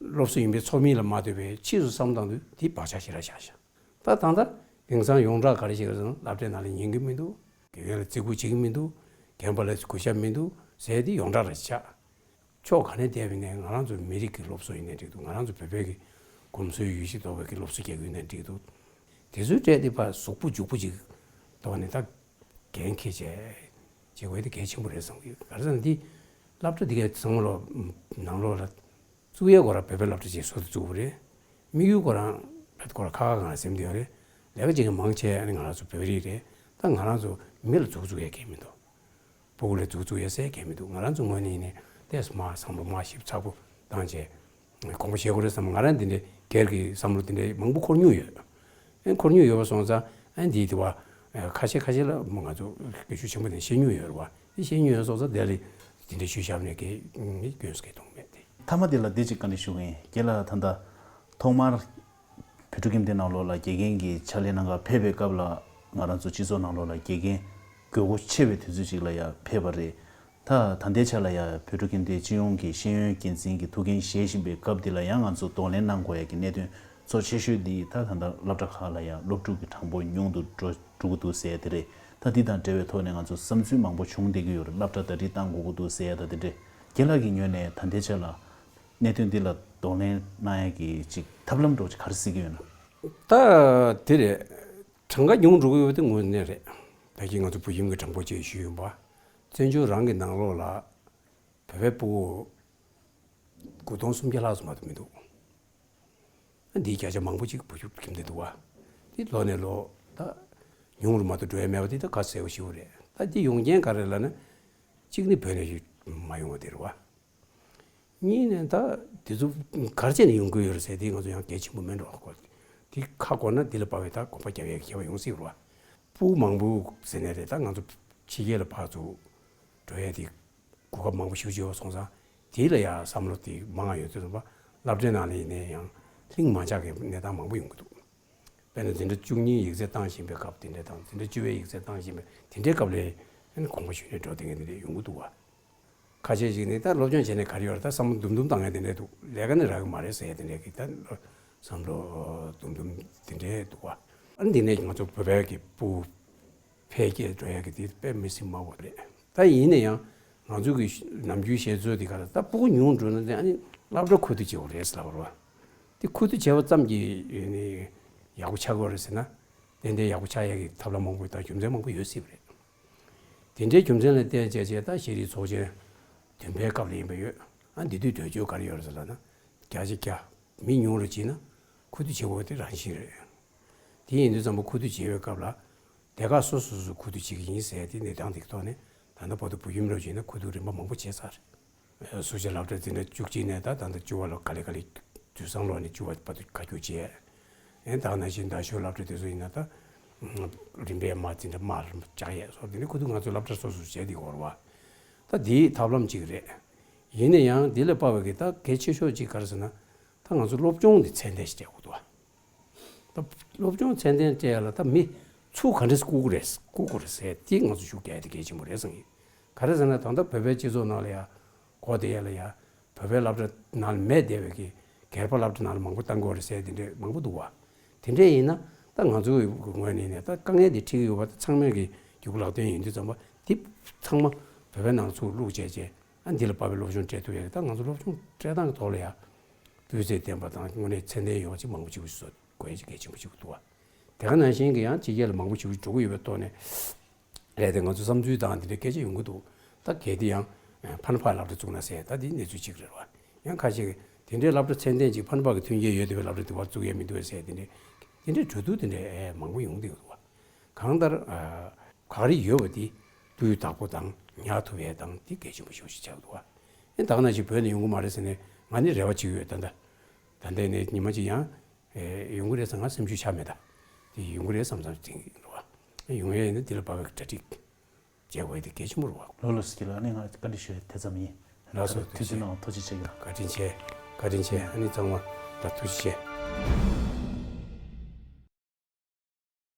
སློབ་གསོ་ཡིན་པའི་ཚོགས་མི་ལ་མ་ལྟོས་པའི་ཕྱིས་སུ་བསམ་བཏང་དུས་དེ་བག་ཆགས་ཞེ་དྲག་བཞག་བཞག་ད་ད་ལྟ་དེང་སང་ཡོངས་གྲགས་ག་རེ་ཞིག་རེད་ཟེར་ན་སློབ་གྲྭའི་ནང་ལ་ཉན་གི་མི་འདུག་དགེ་རྒན་ལ་བརྩི་བཀུར་བྱེད་ཀྱི་མི་འདུག་རྒན་པ་ལ་གུས་ཞབས་མི་འདུག་ཟེར་དེ་ཡོངས་གྲགས་རེད་ཆགས། ཕྱོགས་ག་ནས་བལྟས་པ་ཡིན་ནའི་ང་རང་ཚོ་མི་རིགས་ཀྱི་སློབ་གསོ་ཡིན་ནའི་འགྲིག་འདུག་ང་རང་ཚོ་བོད་པའི་གི་གོམས་སྲོལ་ཡོད་གཞི་ལྡོག་པའི་གི་སློབ་གསོ་རྒྱག་གི་ཡིན་ནའི་འགྲིག་འདུག་དེ་ཚོའི་གྲས་དེ་ཕར་གཟུགས་པོ་འཇུག་པོ་ཅིག་ཐོག་ནས་ད་འགན་འཁྱེར་བྱས་བྱེད་དགོས་དེ་གལ་ཆེན་པོ་རེད་བསམ་གི་ཡོད། ག་རེ་ཟེར་ན་འདི་སློབ་གྲྭ་འདི་གའི་ཚང་མ་ལོ་ནང་ལོགས་ལ་བཙུགས་ཡས་ཁོ་རང་བོད་པའི་སློབ་གྲྭ་ཅིག་བཟོ་དུ་བཙུགས་པ་རེད། དམིགས་ཡུལ་ཁོ་རང་བོད་ཁོ་རང་ཁ་ཁ་གང་ལ་སེམས་དེ་ཡོད་རེད། ལས་ཀ་བྱེད་མཁན་མང་ཆེ་ཨ་ནི་ང་རང་ཚོ་བོད་རིགས་རེད། ད་ང་རང་ཚོ་མི་ལ་མཛུབ་བཙུགས་ཡས་གལ་མི་འདུག་སྤུ་གུ་ལ་མཛུབ་བཙུགས་ཡས་ཟེར་གལ་མི་འདུག་ང་རང་ཚོ་ངོས་ནས་ཡིན་ནའི་ཏོག་ཙམ་མ་བསམ་བློ་མ་ཞིབ་ཚགས་པོ་བཏང་བྱས་དགོངས་པ་བཞེས་དགོས་རེད་བསམ། ང་རང་འདི་འདྲའི་སྒེར་གྱི་བསམ་བློ་འདི་འདྲའི་མང་པོ་འཁོར་མྱོང་ཡོད། ཨེ་འཁོར་མྱོང་ཡོད་པ་སོང་ཙང་ཨེ་འདི་དེ་བ་ཨེ་ཁ་ཤས་ཁ་ཤས་ལ་མོ་ང་ཚོ་སྐད་ཤུགས་ཆེན་པོ་ནས་བཤད་མྱོང་ཡོད་རེད་བ། དེ་བཤད་མྱོང་ཡོད་སོང་ཙང་དེ་ལས་འདི་འདྲའི་ཤུལ་བཞག་ནས་གལ་སྐྱོན་སྐད་གཏོང་མེད་དེ། མཐའ་མ་དེ་ལ་འདི་གཅིག་བཀའ་འདྲི་ཞུ་གི་ཡིན། རྒན་ལགས་ད་ལྟ་ཐོག་མར་བོད་ཕྲུག་ཁྱིམ་སྡེ་ནང་ལོགས་ལ་དགེ་རྒན་གྱི་ཕྱག་ལས་གནང་གར་ཕེབས་པའི་སྐབས་ལ་ང་རང་ཚོ་སྤྱི་ཚོགས་ནང་ལོགས་ལ་དགེ་རྒན་དགོས་མཁོ་ཆེ་བའི་དུས་ཚོད་ཅིག་ལ་ཡང་ཕེབས་པ་རེད། ད་ད་ལྟའི་ཆ་ལ་ཡང་བོད་ཕྲུག་ཁྱིམ་སྡེ་སྤྱི་ཡོངས་ཀྱི་ཤེས་ཡོན་འགན་འཛིན་གྱི་ཐུགས་འགན་བཞེས་བཞིན་པའི་སྐབས་འདི་ལ་ཡང་ང་ཚོ་གདོང་ལེན་གནང་དགོས་ཡ་གི་གནད་དོན་གཙོ་ཆེ་ཤོས་འདི་ད་ད་ལྟ་སློབ་གྲྭ་ཁག་ལ་ཡང་སློབ་ཕྲུག་གི་གྲངས་འབོར་ཉུང་དུ་འགྲོ་འགྲོ་གི་འདུག་ཟེར་ཡ་དེ་རེད། ད་འདི་དང་འབྲེལ་བའི་ཐོག་ནས་ང་ཚོ་བསམ་ཚུལ་མང་པོ་བྱུང་བསྡད་ཀྱི་ཡོད་རེད། སློབ་གྲྭ་ཟླ་སྒྲིལ་གཏང་དགོས་ཀྱི་འདུག་ཟེར་ཡ་ད་དེ་འདྲས། རྒན་ལགས་ཀྱི་ངོས་ནས་ད་ལྟའི་ཆ་ལ་གནད་དོན་འདི་ལ་གདོང་ལེན་གནང་ཡ་གི་ཅིག་ཐབས་ལམ་འདྲ་བོ་ཅིག་ག་རེ་གཟིགས་ཀྱི་ཡོད་ན། ད་དེ་རེད། གྲངས་ཀ་ཉུང་འགྲོ་གི་ཡོད་པ་དེ་དངོས་གནས་རེད། ད་གིན་ང་ཚོ་བོད་ཁྱིམ་གྱི་གྲངས་འབོར་བཅས་ཞུས་ཡོད་པ། བཙན་བྱོལ་རང་གི་ནང་ལོགས་ལ་བོད་པའི་སྤུ་གུ་དགུ་སྟོང་སུམ་བརྒྱ་ལྷག་ཙམ་མ་གཏོགས་མི་འདུག་འདིའི་བརྒྱ་ཆ་མང་པོ་ཅིག་བུ་ཁྱིམ་སྡེ་འདུག་བ། འདི་ལོ་ནས་ལོ་ད་ཉུང་རུ་མ་གཏོགས་འགྲོ་ཡ་མེད་པ་འདི་ད་ག་ཚོད་ཞིག་རེད། ད་འདི་ཡོང་རྐྱེན་ག་རེ་ལབ་ན། གཅིག་ནི་བོད་ནས་མ་ཡོང་བ་དེ་རེད་བ། གཉིས་ནས་ད་དེ་ཚོ་ག་རེ་བྱས་ནས་ཡོང་གི་ཡོད་རེད་ཟེར་དེ་ང་ཚོ་ཡང་གལ་ཆེན་པོ་མིན་འགྲོ་གོ། དེ་ཁ་གོ་ན་འདི་ལ་དཔག་པའི་ད་གོམ་པ་རྒྱབ་ཡ་གི་ཁྱད་པར་ཡོང་སྲིད་རེད་བ། སྤུ་གུ་མང་པོ་ཟེར་ནས་རེད། ད་ང་ཚོ་ཕྱི་རྒྱལ་ལ་ཕར་ཚུར་འགྲོ་ཡ་དེ་གོ་སྐབས་མང་པོ་ཞེ་པོ་ཅིག་ཡོད་སོང་ཙང་དེ་ལ་ཡང་བསམ་བློ་དེ་མང་བ་ཡོད་དུས་ཙམ་པ་སློབ་གྲྭའི་ནང་ལ་ཡིན་ནའི་ཡང་ལྷིང་མ་འཇགས་ཀྱི་གནས་སྟངས་མང་པོ་ཡོང་གི་འདུག་དཔེར་ན་འཛིན་གྲྭ་བཅུ་གཉིས་ཡིག་ཚད་བཏང་བཞིན་པའི་སྐབས་དེ་འདྲ་དང་འཛིན་གྲྭ་བཅུ་པའི་ཡིག་ཚད་བཏང་བཞིན་པའི་དེ་འདྲའི་སྐབས་ལ་ཨ་ནི་དགོངས་པ་ཞུས་ནས་འགྲོ་བསྡད་མཁན་དེ་འདྲ་ཡོང་གི་འདུག་བ། ཁ་ཤས་ཤིག་ནི་ད་སློབ་སྦྱོང་བྱས་ནས་ག་རེ་ཡོད་རེད། ད་བསམ་བློ་དུམ་དུམ་བཏང་ཡ་དེ་འདྲ་འདུག་ལས་ཀ་ནི་རག་གི་མ་རེད་ཟེར་ཡ་དེ་འདྲ་གི་ད་བསམ་བློ་དུམ་དུམ་དེ་འདྲ་འདུག་བ། ཨ་ནི་འདི་ནས་ང་ཚོ་བོད་པའི་གི་སྤུ་འཕེལ་རྒྱས་འགྲོ་ཡ་གི་དེ་དཔེ་མི་སྲིད་མང་བ་རེད། ད་ཡིན་ན་ཡང་ང་ཚོ་གི་ནམ་རྒྱུན་བཤད་ཚུལ་དེ་ག་རེ། ད་སྤུ་གུ་ཉུང་འགྲོ་ན་དེ་ཨ་ནི་སློབ་གྲྭ་ཁུ་བསྡུ་བྱེད་དགོས་རེད་ཟེར་ལབ་པ་རེད་བ། དེ་ཁུ་བསྡུ་བྱས་པ་ཙམ་གྱིས་ནི་ཡག་པོ་ཆགས་ཀྱི་ཡོད་རེད་ཟེར་ན། ཏན་ཏན་ཡག་པོ་ཆགས་ཡ་གི་ཐབས་ལམ་མང་པོ་དང་རྒྱུ་མཚན་མང་པོ་ཡོད་སྲིད་པ་རེད། དེ་འདྲའི་རྒྱུ་མཚན་ལ་བརྟེན་བྱས་བྱས་ད་ཤེས་རིག་ཚོགས་ཆེན་བདུན་པའི་སྐབས་ལ་ཡིན་པ་ཡོད། ཨ་འདི་དུས་གྲོས་ཆོད་ག་རེ་ཡོད་རེད་ཟེར་ལབ་ན། བརྒྱ་ཆ་བརྒྱ་མི་ཉུང་རུ་ཕྱིན་ན་ཁུ་བསྡུ་བྱེད་དགོས་པ་དེ་རང་བཞིན་རེད། དེ་ཡིན་དུས་ཙམ་པ་ཁུ་བསྡུ་བྱེད་པའི་སྐབས་ལ་སྡེ་ཁག་སོ་སོ་སོ་ཁུ་བསྡུ་བྱེད་ཀྱི་ཡིན་ཟེར་དེ་གནས་སྟངས་དེ་གི་ཐོག་ནས་ད་ལྟ་བར་དུ་བོད་ཁྱིམ་རབ་བྱས་ན་ཁུ་བསྡུ་རིམ་པ་མང་པོ་བྱས་ཚར་རེད། སུ་ཇཱ་སློབ་གྲྭ་འཛིན་གྲྭ་བཅུ་གཅིག་ནས་ད་ད་ལྟ་བཅུ་པ་ལ་ག་ལེ་ག་ལེ་དུས་བཟང་ལོ་ནས་བཅུ་པ་བར་དུ་བཀའ་བཀྱོན་བྱས། ཨེ་ད་ནང་བཞིན་ད་ཞོལ་སློབ་གྲྭ་དེ་ཚོ་ཡིན་ན་ད་རིམ་པས་མ་འཛིན་གྲྭ་མ་རིམ་པ་བཅག་ཡས་སོགས་དེ་ནི་ཁུ་བསྡུ་ང་ཚོ་སློབ་གྲྭ་སོ་སོ་བྱས་དེ་གོ་ར་བ། ད་དེའི་ཐབས་ལམ་གཅིག་རེད། ཡིན་ན་ཡང་དེ་ལས་དཔག་པའི་གི་ད་གལ་ཆེ་ཤོས་གཅིག་ག་རེ་ཟེར་ན། ད་ང་ཚོ་སློབ་སྦྱོང་དེ་ཚད་ལྡན་ཞིག་སྤྲད་དགོས་འདུག་ད་སློབ་སྦྱོང་ཚད་ལྡན་སྤྲད་ཡ་ལ་ད་མི་ཚུར་ག་འདྲས་བསྐུར་དགོས་རེད་བསྐུར་དགོས་རེད་ཟེར་དེ་ང་ཚོ་ཤུགས་རྒྱག་ཡ་དེ་གལ་ཆེན་པོ་རེད་བསམ་གི། ག་རེ་ཟེར་ན་ད་ལྟ་བོད་པའི་སྤྱི་ཚོགས་ནང་ལ་ཡ་གོ་བདེ་ཡ་ལ་ཡ་བོད་པའི་སློབ་གྲྭ་ནང་ལ་མེད་བསྡད་པའི་གི་སྒེར་པ་སློབ་གྲྭ་ནང་ལ་མང་པོ་བཏང་དགོས་རེད་ཟེར་དེ་འདྲས་མང་པོ་འདུག་བ། དེ་འདྲས་ཡིན་ན་ད་ང་ཚོའི་ངོས་ནས་ནས་ད་དཀའ་ངལ་འདི་འཕྲད་ཀྱི་ཡོད་པ་ད་ཚང་མས་གི་རྒྱུགས་ལག་སྟོན་ཡིན་དུས་ཙམ་པ་འདི་ཚང་མ་བོད་པའི་ནང་ཚུར་བླུགས་བྱས་བྱས་ཨ་འདི་ལ་དཔག་པའི་སློབ་སྦྱོང་སྤྲད་ཐུབ་ཡ་གི་ད་ང་ཚོ་སློབ་སྦྱོང་སྤྲད་སྟངས་ཀྱི་ཐོག་ལ་ཡ་སྤུས་ཚད་ལྡན་པ་དང་དངོས་གནས་ཚད་ལྡན་ཡོང་བ་ཅིག་མང་པོ་ཅིག་བཟོ་དགོས་ཡ་ཅིག་གལ་ཆེན་པོ་ཅིག་འདུག་བ། དེ་ག་ནང་བཞིན་གི་ཡང་ཕྱི་རྒྱལ་ལ་མང་པོ་ཅིག་འགྲོ་གི་ཡོད་པའི་ཐོག་ནས། རེད་དེ་ང་ཚོ་བསམ་ཚུལ་དང་དེ་འདྲའི་སྐད་ཆ་ཡོང་གི་འདུག་ད་གལ་ཏེ་ཡང་ཕ་ན་ཕ་སློབ་གྲྭ་བཙུགས་ན་ཟེར་ད་དེ་གནས་ཚུལ་གཅིག་རེད་བ། ཡང་ཁ་ཤས་ཀྱིས་དེ་འདྲའི་སློབ་གྲྭ་ཚད་ལྡན་ཅིག་ཕ་ན་ཕ་གི་མཐུན་རྐྱེན་ཡོད་བསྡད་པའི་སློབ་གྲྭ་དེ་བར་བཙུགས་ཡས་མི་འདུག་བས་ཟེར་དེ་འདྲའི་དེ་འདྲའི་གྲོས་བསྡུར་དེ་འདྲའི་མང་པོ་ཡོང་བསྡད་ཡོད་འདུག་བ། གང་ལྟར་ག་རེ་ཡོད་པ་དེ་སྤུས་དག་པོ་དང་ཉར་ཐུབ་ཡས་དང་དེ་གལ་ཆེན་པོ་ཞེ་པོ་ཅིག་ཆགས་འདུག་བ། ཨེ་ད་ག་ནང་བཞིན་བོད་ནས་ཡོང་གི་མ་རེད་ཟེར་ནས་ང་ནི་རེ་བ་བྱེད་ཀྱི་ཡོད་ད་ལྟ། ད་ལྟའི་ནས་ཉི་མ་གཅིག་ཡང་ཨེ་ཡོང་གི་རེད་ཟེར་ང་སེམས་ཤུགས་ཆག་མེད་ད། དེ་ཡོང་གི་རེད་བསམ་བསམ་དྲན་གྱི་ཡིན་རོ། ཡོང་ཡས་ཡིན་ན་དེ་ལ་བབ་པའི་གྲ་སྒྲིག་བྱེད་དགོས་དེ་གལ་ཆེན་པོ་རེད་བ། ལགས་ལགས་སོ། ཁྱེད་ལ་ཨ་ནི་ང་བཀའ་འདྲི་ཞུ་ཡས་དེ་ཙམ་ཡིན། ལགས་སོ། ཐུགས་རྗེ་གནང་། ཐུགས་རྗེ་ཆེ་གི་ལགས། བཀའ་དྲིན་ཆེ། བཀའ་དྲིན་ཆེ། ཨ་ནི་ཚང་མ་ལ་ཐུགས་རྗེ་ཆེ།